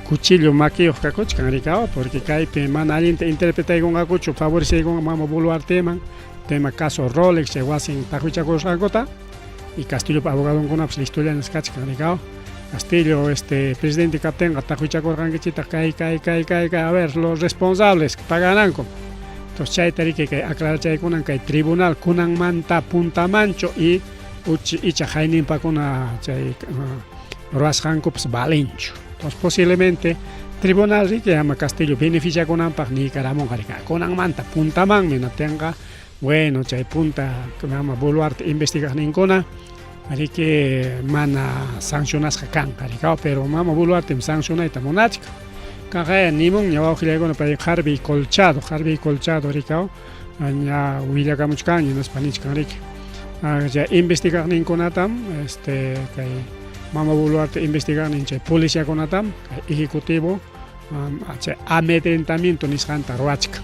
S1: cuchillo makiyuq kakuchkan rikaw porque kaypi mana allinta interpretaykunqakuchu favoreceykunqa mama Boluarteman tema caso Rolex chay wasin taqwichakusqankuta y Castillopa abogadonkunapas listollañas kachkan rikaw Castillo este presidente kaptinqa taqwichakurqankichitaq kay kay kay kay kay a ver los responsables pagananku entonces chayta riki kay aclarachaykunan kay tribunal kunanmanta puntamanchu y icha hayninpakuna chay ruwasqankupas valenchu entonces posiblemente tribunal riki ama Castillo beneficiakunanpaq niykaramunqa riki kunanmanta puntamanmi hinaptinqa bueno chay punta mama Boluarte investigaqninkuna riki mana sancionasqa kanqa riki pero mama Boluartem sancionayta munachkan kanqa nimunña wawqillaykuna pay Harvey Colchado riki ña willakamuchkanña hinaspa nichkan riki chay investigaqninkunatam este kay mama Boluarte investigaqnin chay policiakunatam kay ejecutivo chay amedrentamiento nisqanta ruwachkan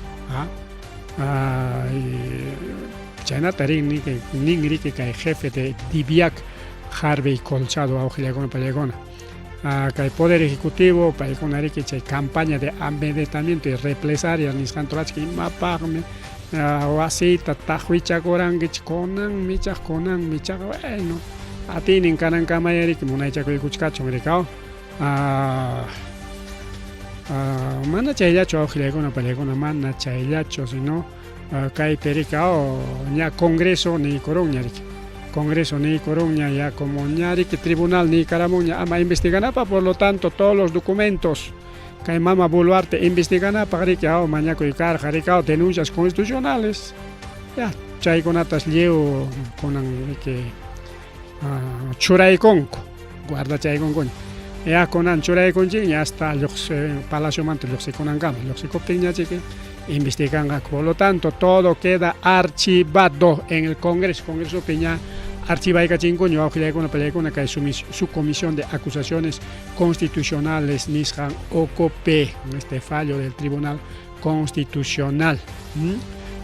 S1: chaynata rin nin riki kay jefe de DIVIAC Harvey Colchado wawqillaykuna pallaykuna kay poder ejecutivo paykuna riki chay campaña de amedrentamiento y represalias nisqanta ruwachkan imapaqmi wasiyta taqwichakurankichik kunanmi ichaqa kunanmi ichaqa bueno atiynin kanankamaya riki munaychakuykuchkachun rikaw mana chayllachu wawqillaykuna pallaykuna mana chayllachu sino kaypi rikaw ña congreso niykurunña riki congreso niykurunña ya como ña riki tribunal niykaramunña ama investiganapaq por lo tanto todos los documentos kay mama Boluarte investiganapaq riki mañakuy karqa rikaw denuncias constitucionales ya chaykunatas lliw kunan riki churaykunku guardachaykunkuña ya kunan churaykunchikña hasta palaciomanta lluqsikunankama lluqsikuptinña chiki investiganqaku por lo tanto todo queda archivado en el Congreso Congresopi ña archivaykachinkuña wawqillaykuna pallaykuna kay su comisión de acusaciones constitucionales nisqan ukupi este fallo del Tribunal Constitucional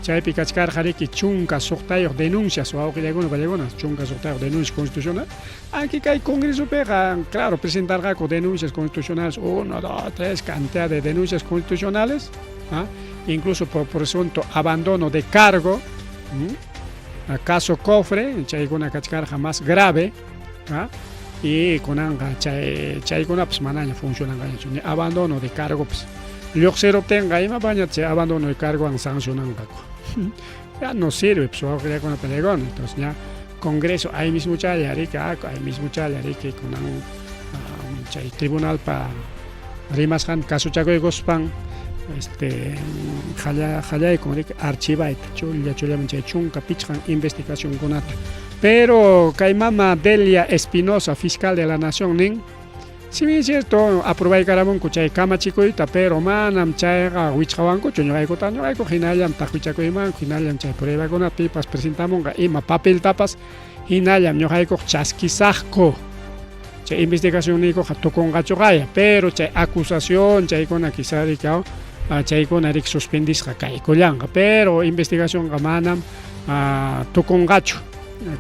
S1: chaypi kachkarqa riki 16 denuncias wawqillaykuna pallaykuna 16 denuncias constitucional aquí kay congresopiqa claro presentarqaku denuncias constitucionales 1, 2, 3 cantidad de denuncias constitucionales incluso por presunto abandono de cargo caso cofre chaykuna kachkarqa más grave y kunanqa chaykunapas manaña funcionanqañachu ni abandono de cargo pues lluqsiruptinqa imapaña chay abandono de cargowan sancionanqaku ya no sirve pues wawqillaykuna pallaykuna entonces ña congreso ahí mismo challa riki ahí mismo challa riki kunan chay tribunalpa rimasqanta kasuchakuykuspan este qallaykun riki archivayta chulla chullaman chay 15 investigacionkunata Pero kay mama Delia Espinosa, fiscal de la nación, nin, si bien es cierto, aprobaykaramunku chay kamachikuyta, pero manam chayqa wichqawankuchu ñuqaykuta, ñuqayku hinallam taqwichakuymanku, hinallam chay pruebakuna pipas presentamunqa ima papeltapas, hinallam ñuqaykuq chaskisaqku. Chay investigacionniykuqa tukunqachuqaya, pero chay acusación chaykuna quizá rikaw, chaykuna rik suspendisqa kaykullanqa, pero investigacionqa manam tukunqachu.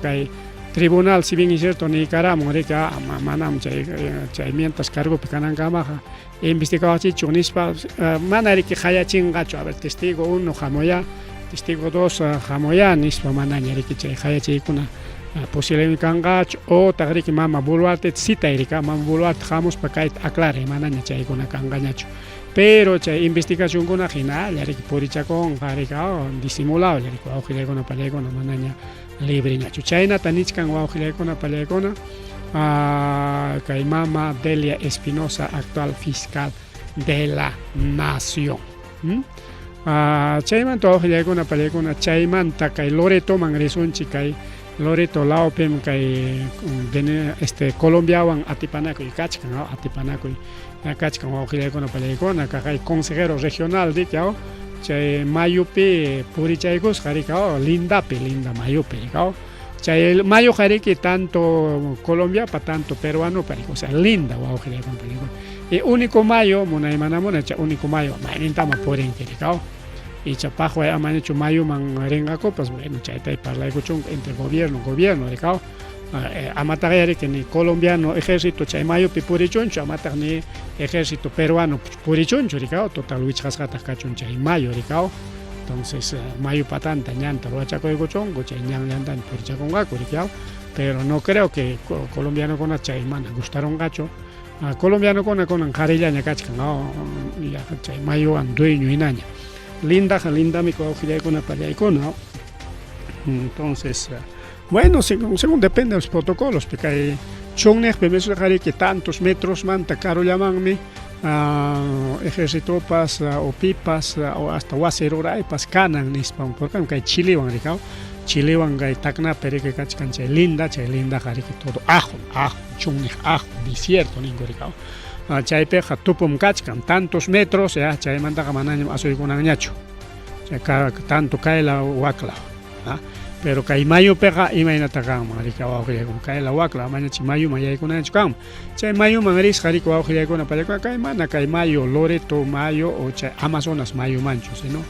S1: Kay tribunal, si bien es cierto, niykaramun rika, manam chay chay mientras cargopi kanankamaqa investigawachikchu nispa, mana riki qayachinqachu, a ver, testigo 1 hamuya, testigo 2 hamuya nispa, manaña riki chay qayachiykuna posiblemente kanqachu, otaq riki mama Boluarte citay rika, mama Boluarte hamuspa kayta aclaray, manaña chaykuna kanqañachu. Pero chay investigacionkuna hinalla riki purichakunqa rika, disimulado riki wawqillaykuna pallaykuna, manaña libreñachu. Chaynata nichkan wawqillaykuna pallaykuna, kay mama Delia Espinosa, actual fiscal de la nación. Chaymanta wawqillaykuna pallaykuna, chaymanta kay Loretoman risunchik, kay Loreto lawpim kay Colombiawan atipanakuy kachkan, atipanakuy kachkan wawqillaykuna pallaykuna, kay consejero regional riki, chay mayupi purichaykusqa riki, lindapi, linda mayupi riki, chay mayuqa riki tanto Colombiapa tanto peruanopa riki, o sea, linda wawqillaykuna pallaykuna. Y único mayo, munay mana munay, chay único mayo maynintama purinki riki, icha paqway amañachu mayuman rinqakupas, bueno, chayta parlaykuchunku entre gobierno, gobierno riki, amataq riki ni colombiano ejército chay mayupi purichunchu, amataq ni ejército peruano purichunchu riki, total wichqasqataq kachun chay mayu riki. Entonces mayu patanta ñanta ruwachakuykuchunku, chay ñanllantami purichakunqaku riki, pero no creo que colombianokuna chay mana gustarunqachu. Colombianokuna kunan qharillaña kachkan, chay mayuwan dueño hinaña. Lindaqa lindami wawqillaykuna pallaykuna. Entonces, bueno, según depende de los protocolos, porque hay chunniqpi mesuraqa riki tantos metros manta karullamanmi ejércitopas o pipas o hasta wasi ruraypas kanan nispa, porque kay Chilewan rikaw, Chilewan kay Tacnapi riki kachkan chay linda, chay lindaqa riki todo ajo, ajo, chunniq ajo, desierto ninku rikaw. Chaypiqa tupum kachkan tantos metros, ya chaymantaqa manañam asuykunanñachu. Chay tanto kayla wakla, pero kay mayupiqa imaynata kanman riki wawqillaykuna, kayla wakla amañachi mayuman yaykunañachu kanman. Chay mayuman risqa riki wawqillaykuna pallaykuna, kay mana kay mayu Loreto mayu o chay Amazonas mayumanchu, sino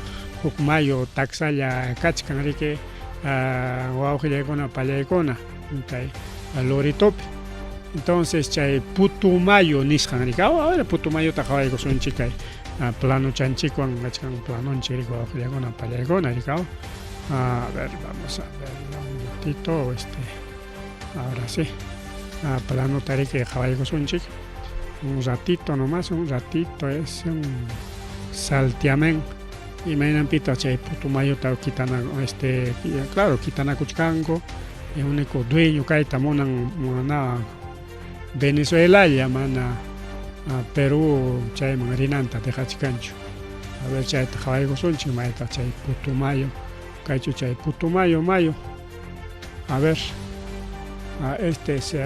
S1: huk mayu taksalla kachkan riki wawqillaykuna pallaykuna kay Loretopi. Entonces chay Putumayo nisqan riki, a ver Putumayota qhawaykusunchik kay plano chanchikwan kachkan planonchik riki wawqillaykuna pallaykuna riki. A ver, vamos a ver un ratito, ahora sí, plano riki qhawaykusunchik un ratito nomás, un ratito es un saltiamén. Imaynanpitaq chay Putumayota kitana, claro, kitanakuchkanku, el único dueño kayta munan mana Venezuelalla, mana Perú chayman rinanta dejachkanchu. A ver, chayta qhawaykusunchik maytaq chay Putumayo, kaychu chay Putumayo mayo. A ver, este es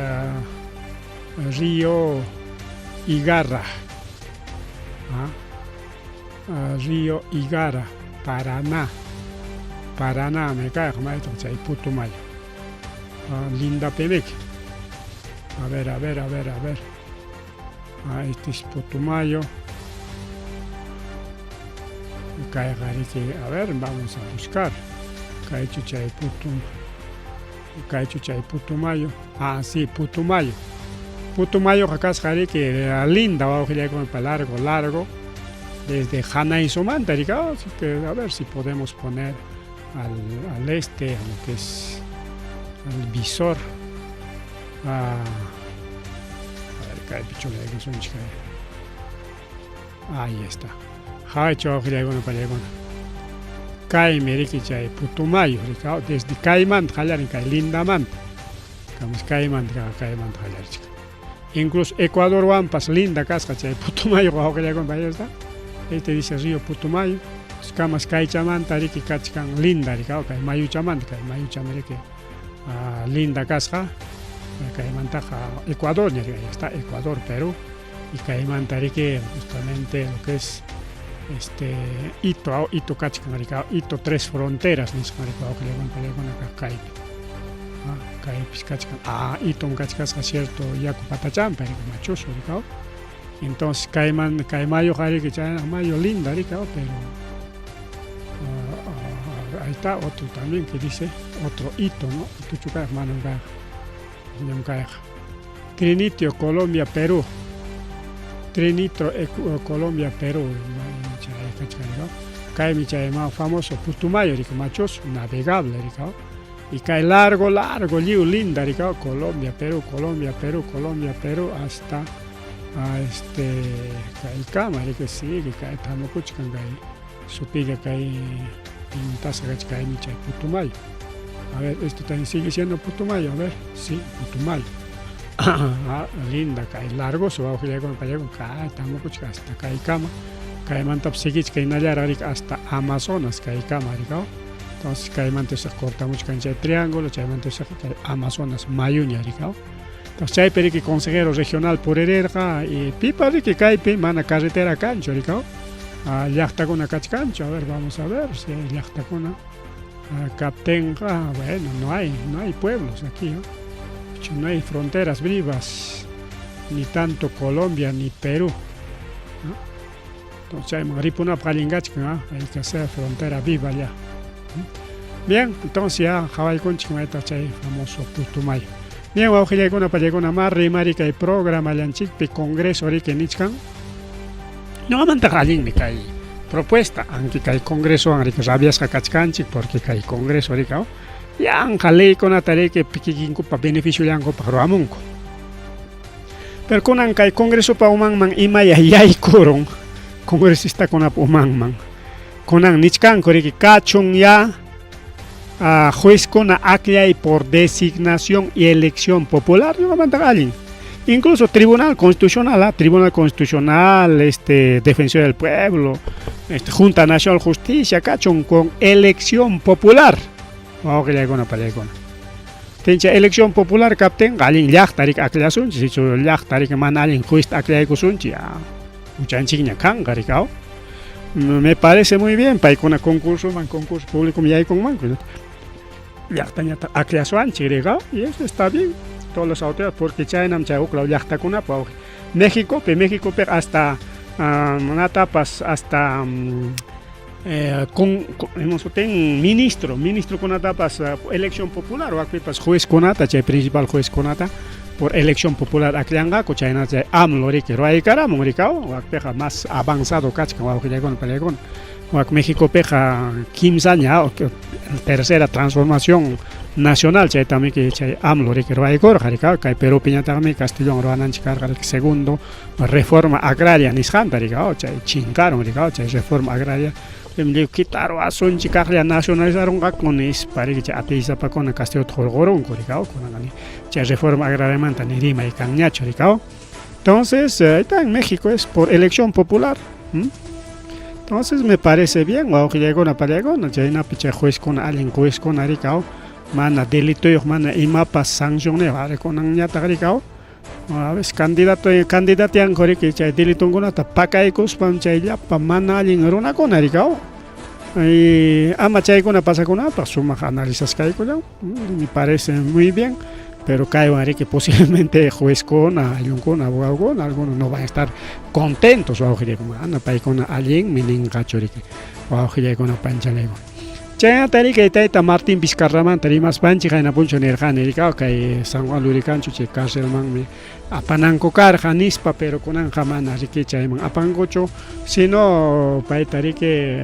S1: río Igarra. Río Igara, Paraná. Paraná me cae, maytaq chay Putumayo. Linda Pemec. A ver, a ver, a ver, a ver. Este es Putumayo. A ver, vamos a buscar. Kaychu chay Putum. Kaychu chay Putumayo. Ah, sí, Putumayo. Putumayo kasqa riki linda wawqillaykuna pa largo, largo. Desde Janaisomanta, así que a ver si podemos poner al este, a lo que es al visor. A ver, kay pichula chica. Ahí está. Hacho wawqillaykuna pallaykuna. Kaymi riki chay Putumayo, desde kaymanta qallarin kay lindamanta. Kamas kaymanta kaymanta qallarichka. Incluso Ecuadorwanpas linda kasqa chay Putumayo wawqillaykuna, ahí está. Este dice río Putumayo. Kamas kaychamanta riki kachkan linda riki, kay mayuchamanta, kay mayucham riki. Linda kasqa kaymantaqa Ecuador ña ahí está Ecuador, Perú y kaymanta riki justamente lo que es este Ito, Ito kachkan riki, Ito Tres Fronteras nisqan riki wawqillakuna payllakuna kaq kaypi. Kaypis kachkan, Iton kachkasqa cierto yaku patachanpi riki machusu riki. Entonces kayman kay mayuqa riki chay mayu linda riki, pero ahí está otro también que dice otro hito, ¿no? Ituchu kayqa manam kayqa. Ñam kayqa. Trinitio, Colombia, Perú. Trinito, Colombia, Perú. Chay kachkan riki. Kaymi chay ma famoso Putumayo riki machusu, navegable riki. Y kay largo, largo, lliw linda riki, Colombia, Perú, Colombia, Perú, Colombia, Perú, hasta a este kaykama riki sigue kay thamukuchkan kay sutiqa kay pintasqa kachkan kaymi chay Putumayo. A ver, esto también sigue siendo Putumayo, a ver, sí, Putumayo. Linda kay largoso wawqillaykuna pallaykuna kay thamukuchkan hasta kaykama. Kaymantapas siguichkan hinallaraq riki hasta Amazonas kaykama riki. Entonces kaymanta usaq cortamuchkan chay triángulo, chaymanta usaq kay Amazonas mayuña riki. Entonces chaypi riki consejero regional puririrqa y pipa riki kaypi mana carretera kanchu riki. Llaqtakuna kachkanchu, a ver, vamos a ver si hay llaqtakuna kaptinqa, bueno, no hay pueblos aquí, ¿no? No hay fronteras vivas, ni tanto Colombia ni Perú, ¿no? Entonces chayman ripunapaq allin kachkan, hay que hacer frontera viva ya. Bien, entonces ya qhawaykunchik maytaq chay famoso Putumayo. Bien, wawqillaykuna pallaykuna ma rimari kay programallanchikpi Congreso riki nichkan. Ñuqamantaqa allinmi kay propuesta, aunque kay Congresowan riki rabiasqa kachkanchik porque kay Congreso riki yanqa leykunata riki kikinkupa beneficiollankupaq ruwamunku. Pero kunan kay Congresopa umanman imaya yaykurun congresistakunapa umanman. Kunan nichkanku riki kachun ya juezkuna akllay por designación y elección popular, ñuqamantaqa allin. Incluso Tribunal Constitucional, Tribunal Constitucional, Defensor del Pueblo, Junta Nacional Justicia, kachun con elección popular. Wawqillaykuna pallaykuna. Tincha elección popular kaptinqa allin llaqta riki akllasunchik, sichu llaqta riki mana allin juezta akllaykusunchik, ya huchanchikña kanqa riki. Me parece muy bien, paykuna concursoman, concurso público yaykunmanku. Llaqtañataq akllasuanchik riki, y eso está bien, todas las autoridades, porque chaynam chay huk law llaqtakunapa wawqi. Mexicopi, Mexicopiqa hasta natapas hasta con sutin ministro, ministrokunatapas elección popular, wakpipas juezkunata, chay principal juezkunata por elección popular akllanqaku, chayna chay AMLO riki ruwaykaramun riki, wakpiqa más avanzado kachkan wawqillaykuna pallaykuna. Wak Mexicopiqa kimsaña tercera transformación nacional chaytami chay AMLO riki ruwaykurqa riki, kay Perupiñataqmi Castillowan ruwananchik karqa riki segundo reforma agraria nisqanta riki, chay chinkarun riki, chay reforma agraria lliw kitaruwasunchik kaqlla nacionalizarunqaku nispa riki chay atiysapakuna Castillota hurqurunku riki, kunanqa chay reforma agrariamanta ni rimay kanñachu riki. Entonces, ahí está, en México es por elección popular. Entonces me parece bien, wawqillaykuna pallaykuna, chaynapi chay juezkuna allin juezkuna riki, mana delitoyuq, mana imapas sancionniyuq, ari kunanñataq riki, a veces candidato candidatianku riki chay delitonkunata pakaykuspam chay llapa mana allin runakuna riki. Y ama chaykuna pasakunapaq sumaq analizasqaykullan, me parece muy bien, pero kaywan riki posiblemente juezkuna, ayllunkuna, abogadokuna, algunos no van a estar contentos wawqillaykuna, mana paykuna allinmi ninqachu riki wawqillaykuna panchalaykuna. Chaynata riki tayta Martín Vizcarramanta rimaspanchik qayna punchaw nirqani riki kay San Juan Lurikancho chay carcelmanmi apananku karqa nispa, pero kunanqa mana riki chayman apankuchu, sino payta riki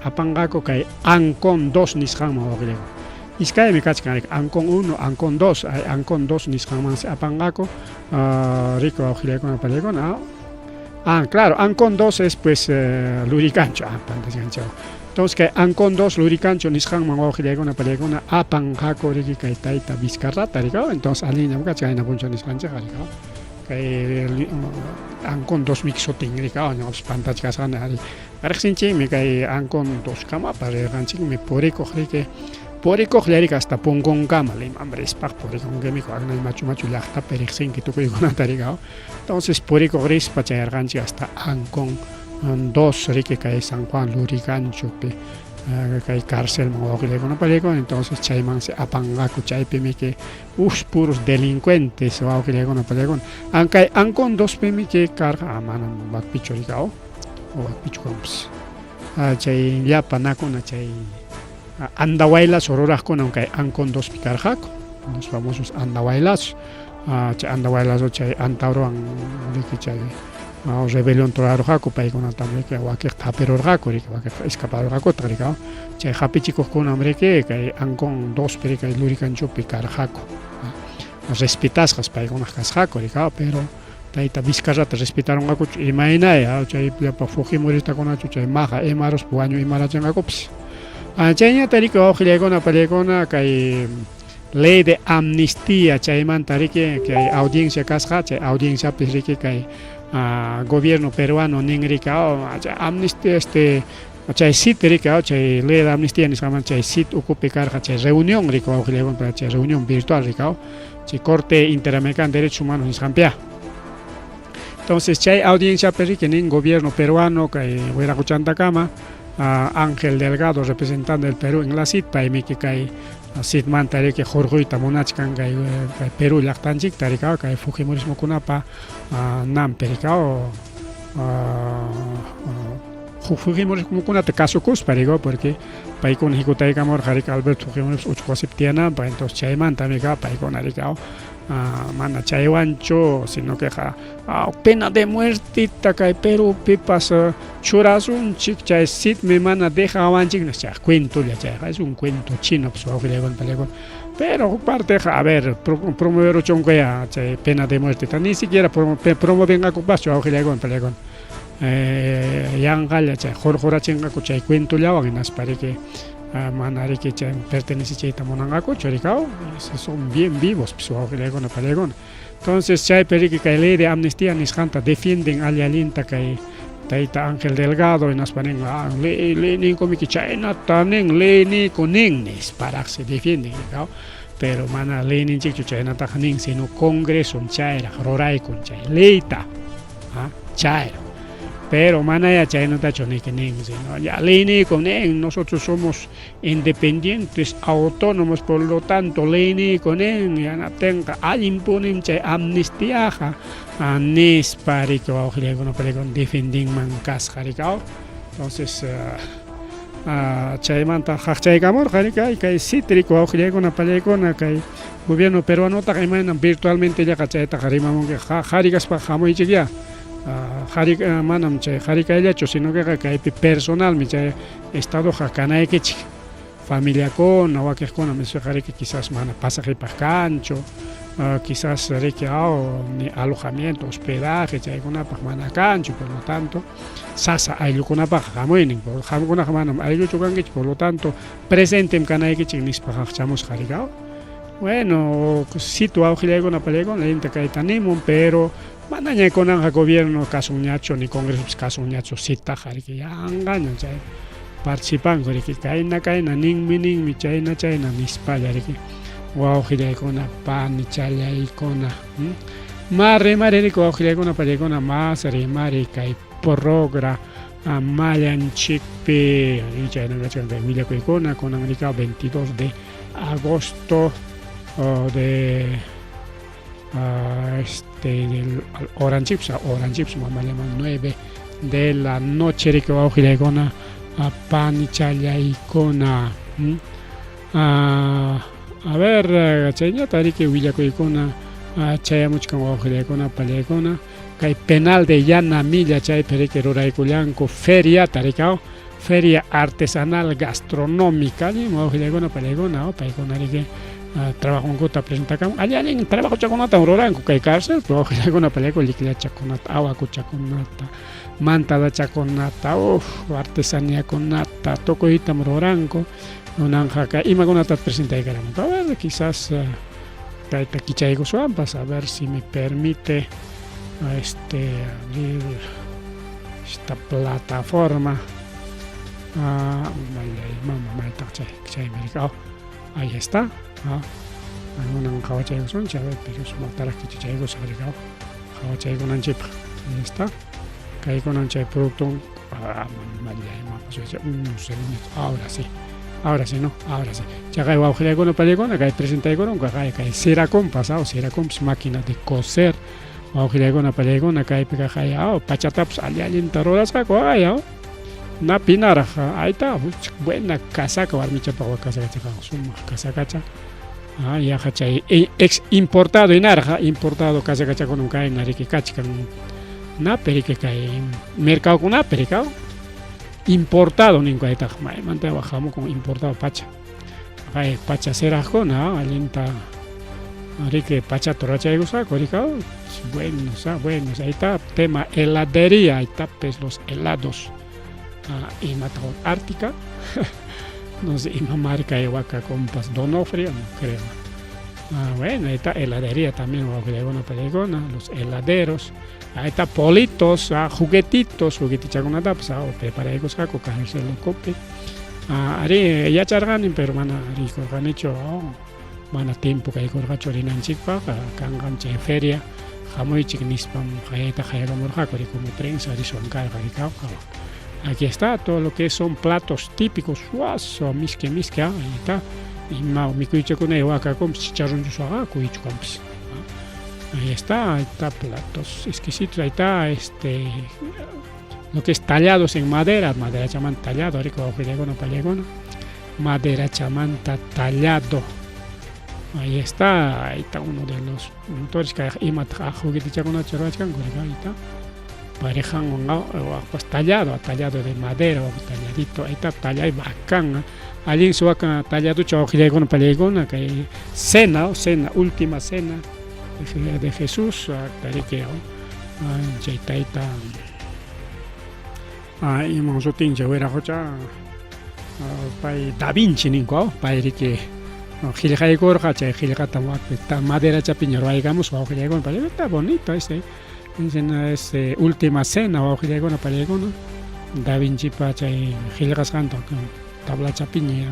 S1: apanqaku kay Ancón 2 nisqanman wawqillaykuna. Iskaymi kachkan riki Ancón 1, Ancón 2, Ancón 2 nisqanmansi apanqaku riki wawqillaykuna pallaykuna. Claro, Ancón 2 es pues Lurikancho, pantasqanchik. Entonces kay Ancón 2 Lurikancho nisqanman wawqillaykuna pallaykuna apanqaku riki kay tayta Vizcarrata riki, entonces allinñam kachkan qayna punchaw nisqanchikqa riki. Kay Ancón 2 miki sutin riki, ñuqapas pantachkasqani ari. Riqsinchikmi kay Ancón 2 kamapa rirqanchikmi purikuq riki. Purikuqlla riki hasta punkunkama Limaman rispaq purikunkimiku aknay machu machu llaqtapi riqsinki tukuykunata riki entonces purikuq rispa chayarqanchik hasta Ancón dos riki kay San Juan Luriganchopi kay carcelman wawqillaykuna pallaykuna entonces chaymansi apanqaku chaypimiki us puros delincuentes wawqillaykuna pallaykuna ankay Ancón dospimi kay karqa ah, manam wakpichu riki o wakpichu kanpas chay llapa nakuna chay Andahuaylazo ruraqkunam kay Ancón dospi karqaku, los famosos Andahuaylazos. Chay Andahuaylazo chay Antaurowan riki chay rebelión rurarurqaku, paykunatam riki wakiqta hapirurqaku riki, wakiqta escaparurqakutaq riki. Chay hapichikuqkunam riki kay Ancón dospi riki kay Luriganchopi karqaku. Respetasqas paykunaq kasqaku riki, pero tayta Vizcarrata respetarunqakuchu imaynay chay llapa Fujimoristakunachu chay maqa imaruspa wañu imarachinqakupas. Chayñata riki wawqillaykuna pallaykuna kay ley de amnistía chaymanta riki kay audiencia kasqa chay audienciapis riki kay gobierno peruano nin riki amnistía este chay CIT riki chay ley de amnistía nisqamanta chay CIT ukupi karqa chay reunión riki wawqillaykuna chay reunión virtual riki chay Corte Interamericana de Derechos Humanos nisqanpiya. Entonces chay audienciapi riki nin gobierno peruano kay Wiraqochantakama Ángel Delgado representante del Perú en la CIT paymiki kay CITmanta riki hurquyta munachkan kay Perú llaqtanchikta riki kay fujimorismokunapa nampi riki fujimorismokunata kasukuspa riki porque paykuna hikutaykamurqa riki Alberto Fujimori uchku wasipi tiyananpaq entonces chaymantami paykuna riki mana chaywanchu sino queqa pena de muertita kay Perúpipas churasunchik chay CITmi mana dejawanchik chay cuentolla chayqa es un cuento chino pues wawqillaykuna pallaykuna pero huk parteqa a ver promoveruchunkuya chay pena de muertita ni siquiera promovenqakupaschu wawqillaykuna pallaykuna yanqalla chay hurqurachinqaku chay cuentollawan hinaspa riki mana riki chay pertenecichiyta munanqakuchu riki son bien vivos pues wawqillaykuna pallaykuna. Entonces chaypi riki kay ley de amnistía nisqanta defienden alli allinta kay tayta Ángel Delgado hinaspa nin leyninkumiki chaynata nin leyniyku nin nisparaqsi defienden pero mana leyninchikchu chaynataqa nin sino congreson chayraq ruraykun chay leyta chayraq pero manaya chaynatachu niki nin sino ya leyniyku nin nosotros somos independientes, autónomos, por lo tanto leyniyku nin yanaptinqa allinpunim chay amnistiaqa nispa riki wawqillaykuna paykuna defendinman kasqa riki entonces chaymanta qaqchaykamurqa riki kay cítrico wawqillaykuna pallaykuna kay gobierno peruanotaqa imaynam virtualmente llaqa chaytaqa rimamunki qhari kaspaqa hamuychikyá qhari manam chay qhari kayllachu sino queqa kaypi personalmi chay Estadoqa kanaykichik familiakuna, wakiqkuna misuyqa riki quizás mana pasaqipaq kanchu, quizás riki aw ni alojamiento, hospedaje chaykunapaq mana kanchu, por lo tanto sasa ayllukunapaqqa hamuynin, qamkunaqa manam aylluchu kankichik, por lo tanto presentem kanaykichik nispa qaqchamusqa riki aw. Bueno, situ awqillaykuna pallaykuna allinta kayta nimun, pero manaña kunanqa gobierno kasunñachu ni congresopis kasunñachu sitaqa riki yanqaña chay participanku riki kayna kayna ninmi ninmi chayna chayna nispalla riki wawqillaykuna panichallaykuna ma rimari riki wawqillaykuna pallaykuna mas rimari kay progra mallanchikpi chayna kachkan kay willakuykuna kunan riki 22 de agosto de este del horanchikpas horanchikpas mamallaman 9 de la noche riki wawqillaykuna panichallaykuna a ver chayñata riki willakuykuna chayamuchkan wawqillaykuna pallaykuna kay penal de Yanamilla chaypi riki ruraykullanku feriata riki feria artesanal gastronómica allin wawqillaykuna pallaykuna paykuna riki trabajonkuta presentakamun alli allin trabajochakunatam ruranku kay cárcel wawqillaykuna pallaykuna llikllachakunata awakuchakunata mantadachakunata uf artesaniakunata tukuytam ruranku kunanqa kay imakunata presentaykaramun a ver quizás kayta kichaykusuwanpas a ver si me permite este abrir esta plataforma mama maytaq chay chaymi riki. Ahí está. Ah, Algunan qhawachaykusunchik, a ver, pero sumaqtaraq kichachaykusaq rikaw. Qhawachaykunanchikpaq. Ahí está. Kaykunan chay producto ah, un segundito. Ahora sí. Ahora sí, no, ahora sí. Chaqay wawqillaykuna pallaykuna kay presentaykurunku kay kay Seracompas, ah, Seracompas máquina de coser. Wawqillaykuna pallaykuna kaypi kaqay, ah, pachatapas alli allinta rurasqaku, ay, ah. Na pinaraq, ahí está, buena casaca warmichapaq casakachaqa sumaq casakacha. Ah, yaqa chay ex importado hinaraq, importado casakachakunam kayna riki kachkan. Napi riki kay mercadokunapi rikaw. Importado ninku aytaqa maymanta hamukun importado pacha. Kay pacha siraqkuna allinta riki pachata rurachaykusqaku rikaw. Buenos, ah, buenos. Ahí está tema heladería, ahí está pues los helados. Ah, imataq Ártica. No sé, ima marca waka compas Donofrio, no creo. Ah, bueno, ahí está heladería también, los heladeros. Ahí está politos, ah, juguetitos, juguetichakunatapas, ah, preparaykusqaku cárcel ukupi. Ah, arí yacharqani, pero mana rikurqanichu, oh, mana tiempo kaykurqachu rinanchikpaq, kanqam chay feria, hamuychik nispam qayayta qayakamurqaku, como prensa riswan karqa rikaw. Aquí está todo lo que son platos típicos, suazo, miski miski, ahí está. Ima mikuychakuna wakakunpas chicharronchuswaqa kuychukanpas. Ahí está platos exquisitos, ahí está lo que es tallados en madera, madera chamanta tallado, rico pallegona, madera chamanta tallado. Ahí está uno de los motores que imata juguetichakuna ruwachkanku, ahí está. Parejan pues tallado, tallado de madera, talladito, ahí está tallado bacán. Allin suwakan talladucha wawqillaykuna pallaykuna kay cena, cena, última cena de Jesús, tariki chay tayta iman sutincha wiraqocha pay Da Vinci ninku, pay riki qillqaykurqa chay qillqata maderachapiña ruwaykamusqa wawqillaykuna pallaykuna, está bonito ese. Dicen, es última cena wawqillaykuna pallaykuna, Da Vincipa chay qillqasqanta tablachapiña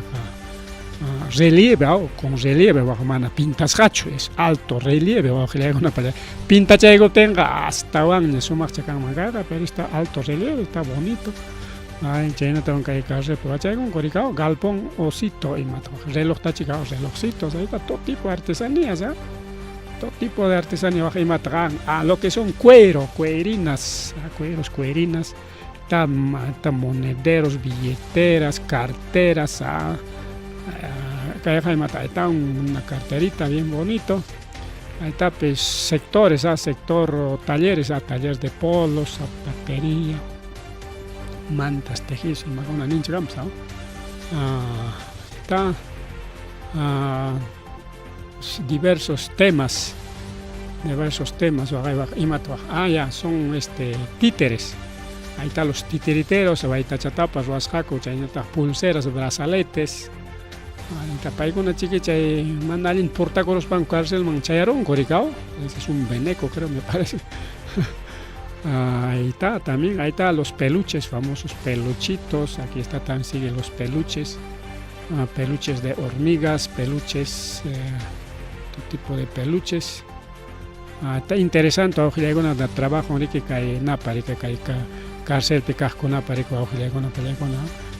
S1: relieve, con relieve mana pintasqachu, es alto relieve wawqillaykuna pallay. Pintachaykuptinqa astawanña sumaqcha kanman karqa, pero está alto relieve, está bonito. Ay, chaynatawan kay carrepa wachaykunku rikaw, galpón osito imataq relojtachi relojcitos, ahí está todo tipo de artesanías, ¿ah? Todo tipo de artesanía imataq ah, lo que son cuero, cuerinas, ah, cueros, cuerinas, está, está monederos, billeteras, carteras, ah, ah, está una carterita bien bonito. Ahí está pues sectores, ah, sector talleres, ah, talleres de polos, zapatería, mantas tejidos, imakuna ninchik ah, está ah, diversos temas, ah, ya, son títeres. Ahí están los titiriteros, waytachatapas ruwasqaku, chaynataq pulseras, brazaletes. Ahí está, paykuna chiki chay mana allin portakuruspanku carcelman chayarunku rikaw. Ese es un veneco, creo, me parece. Ahí está también, ahí está los peluches, famosos peluchitos. Aquí está también, siguen los peluches. Ah, peluches de hormigas, peluches, todo tipo de peluches. Ah, está interesante, wawqillaykuna de trabajo riki kay napa riki kay carcelpi kaqkunapa riki wawqillaykuna pallaykuna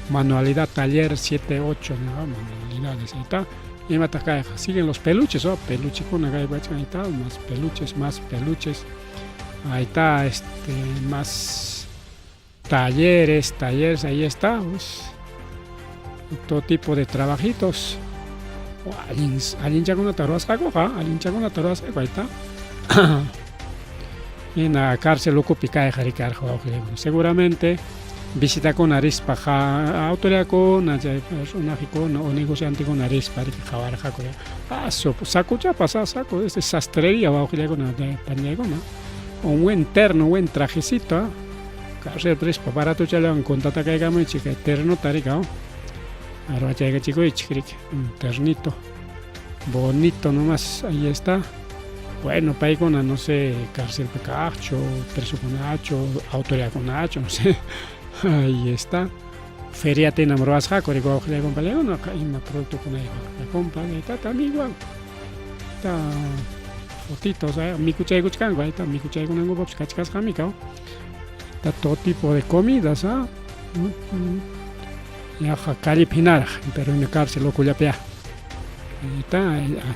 S1: manualidad taller 7, 8, ¿no? Manualidades, ahí está. Imataq kayqa siguen los peluches, oh, peluchikuna kay ahí está, más peluches, más peluches. Ahí está, más talleres, talleres, ahí está, pues, todo tipo de trabajitos. Allin allinchakunata ruwasqakuqa, allinchakunata ruwasqaku, ahí está. Hina cárcel ukupi kayqa rikarqa wawqillaykuna. Seguramente visitakuna rispa autoridadkuna chay personajekuna o negociantekuna rispa riki qhawarqaku. Ah, sakuchapas, ah, saco, este sastrería wawqillaykuna pañaykuna. Un buen terno, un buen trajecito, ah. Cárcel rispa baratochallawan contratakaykamuychik kay ternota rika, ruwachaykichikuychik riki, un ternito bonito nomás, ahí está. Bueno, paykuna, no sé, cárcelpi kaqchu, presokunachu, autoridadkunachu, no sé. Ahí está. Feriatinam ruwasqaku riki wawqillaykuna paykunaqa ima productokunayuq compa tata amiguwan ta fotitos mikuchaykuchkanku ahí está mikuchaykunankupapis kachkasqami kaw está todo tipo de comidas ah yaqa callepi hinaraq pero en la cárcel ukullapi ahí está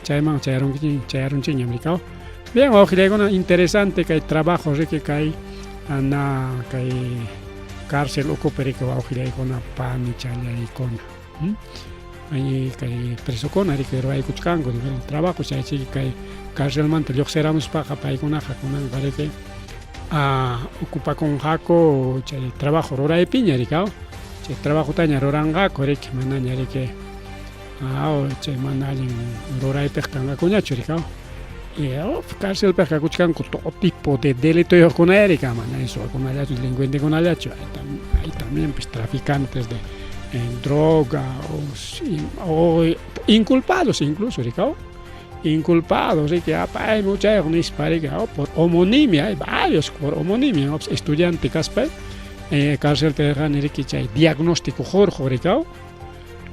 S1: chayman chayarunki chayarunchikñam rikaw bien wawqillaykuna interesante kay trabajo riki kay ana kay cárcel ukupi riki wawqillaykuna panichallaykuna Ay kay presokuna riki ruwaykuchkanku diferente trabajo chaychiki kay carcelmanta lluqsiramuspaqa paykunaqa kunanqa riki ocupakunqaku chay trabajo ruraypiña riki chay trabajotaña ruranqaku riki manaña riki chay mana allin ruraypiq kanqakuñachu riki y carcelpiq kakuchkanku todo tipo de delitoyuqkuna riki mana suwakunallachu delincuentekunallachu hay también pues traficantes de droga o inculpados incluso riki inculpados riki pay muchayuq nispa riki por homonimia hay varios por homonimia no estudiante kaspa carcelpi rirqani riki chay diagnóstico hurquq riki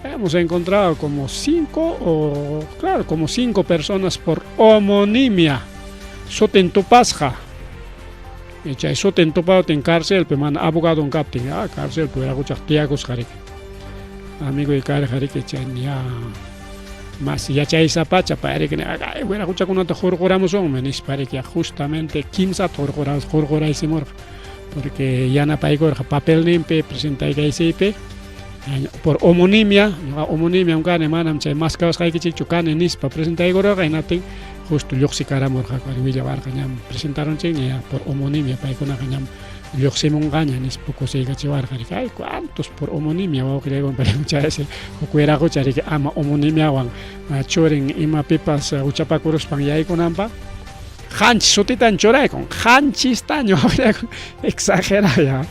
S1: hemos encontrado como cinco o claro como cinco personas por homonimia sutin tupasqa chay sutin tupawtin carcelpi mana abogadon kaptin carcelpi wiraquchaq tiyakusqa riki amigoy karqa riki chay ya mas yachaysapacha pay riki ay wiraquchakunata hurquramusunmi nispa riki justamente kimsata hurquraysimurqa porque yanapaykurqa papelninpi presentaykaysipi por homonimia ñuqa homonimiam kani manam chay maskawasqaykichikchu kani nispa presentaykurqa hinaptin justo lluqsikaramurqaku willawarqa ñam presentaronchikña ya por homonimia paykunaqa ñam lluqsimunqaña nispa kusiykachiwarqa riki ay cuántos por homonimia wawqillaykuna chaysi huk wiraqucha riki ama homonimiawan churin imapipas huchapakuruspan yaykunanpaq qanchis sutitan churaykun qanchistaña wawqillaykuna exagerado ya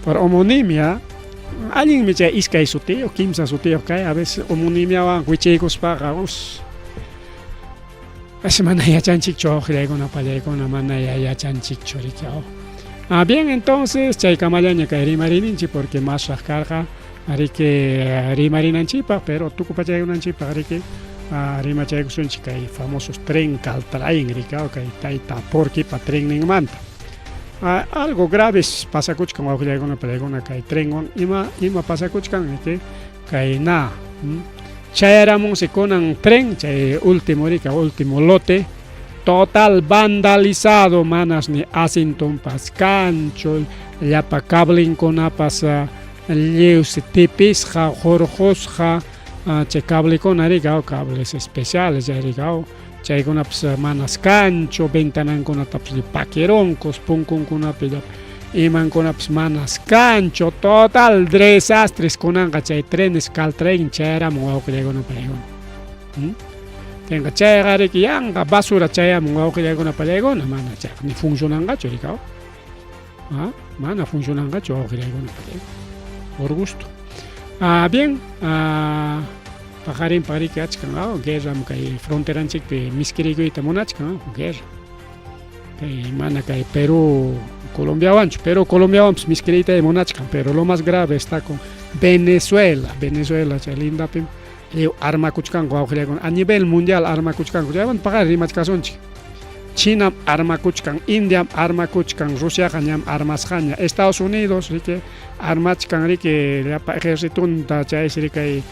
S1: por homonimia allinmi chay iskay sutiyuq kimsa sutiyuq kay a veces homonimiawan wichiykuspaqa us mana yachanchikchu wawqillaykuna pallaykuna mana yachanchikchu riki bien entonces chaykamallaña kay rimariyninchik porque masraq karqa riki rimarinanchikpaq pero tukupachaykunanchikpaq riki rimachaykusunchik kay famosos tren Caltrain riki kay tayta Porquipa trenninmanta algo graves pasakuchkan wawqillaykuna pallaykuna kay trenwan ima ima pasakuchkan riki kay na chayaramunsi kunan tren chay último riki último lote total vandalizado manas ni asintonpas kanchu llapa cablinkunapas lliwsi tipisqa hurqusqa chay cablekuna riki cables especiales riki chaykunapas manas kanchu ventanankunatapas pakirunkos punkunkunapi imankunapas manas kanchu total desastres kunanqa chay trenes Caltrain chayaramun wawqillaykuna pallaykuna tenqa chayqa riki yanqa basura chayamun wawqillaykuna pallaykuna mana chayqa ni funcionanqachu riki mana funcionanqachu wawqillaykuna pallaykuna por gusto bien paqarinpaq riki achkan guerram kay fronteranchikpi miskirikuyta munachkan guerra kay mana kay Perú Colombiawanchu Perú Colombiawanpas miskiriyta munachkan pero lo más grave está con Venezuela Venezuela chay lindapim lliw armakuchkanku wawqillaykuna a nivel mundial armakuchkanku chaymanta paqarin rimachkasunchik Chinam armakuchkan Indiam armakuchkan Rusiaqa ñam armasqaña Estados Unidos riki armachkan riki llapa ejercitonta chaysi riki kay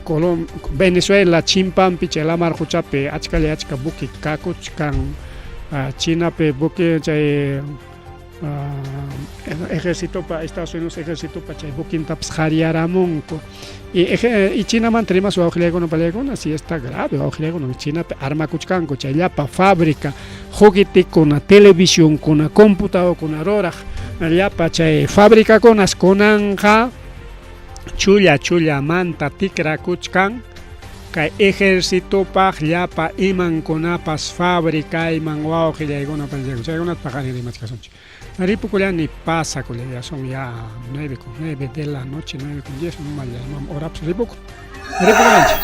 S1: Colom Venezuela chimpanpi chay lamar quchapi achkalla achka buque kakuchkan Chinapi buque chay ejercitopa Estados Unidos ejercitopa chay buquintapas qariyaramunku y Chinamanta rimasun wawqillaykuna pallaykuna si está grave wawqillaykuna Chinapi armakuchkanku chay llapa fábrica juguetekuna televisionkuna computadorkuna ruraq llapa chay fabricakunas kunanqa chulla chullamanta tikrakuchkan kay ejercitopaq llapa imankunapas fabricayman wawqillaykuna pallaykuna chaykunata paqarin rimachkasunchik ripukullani pasakullani ya son ya 9:09 de la noche 9:10 imam horapas ripukun ripukunanchik.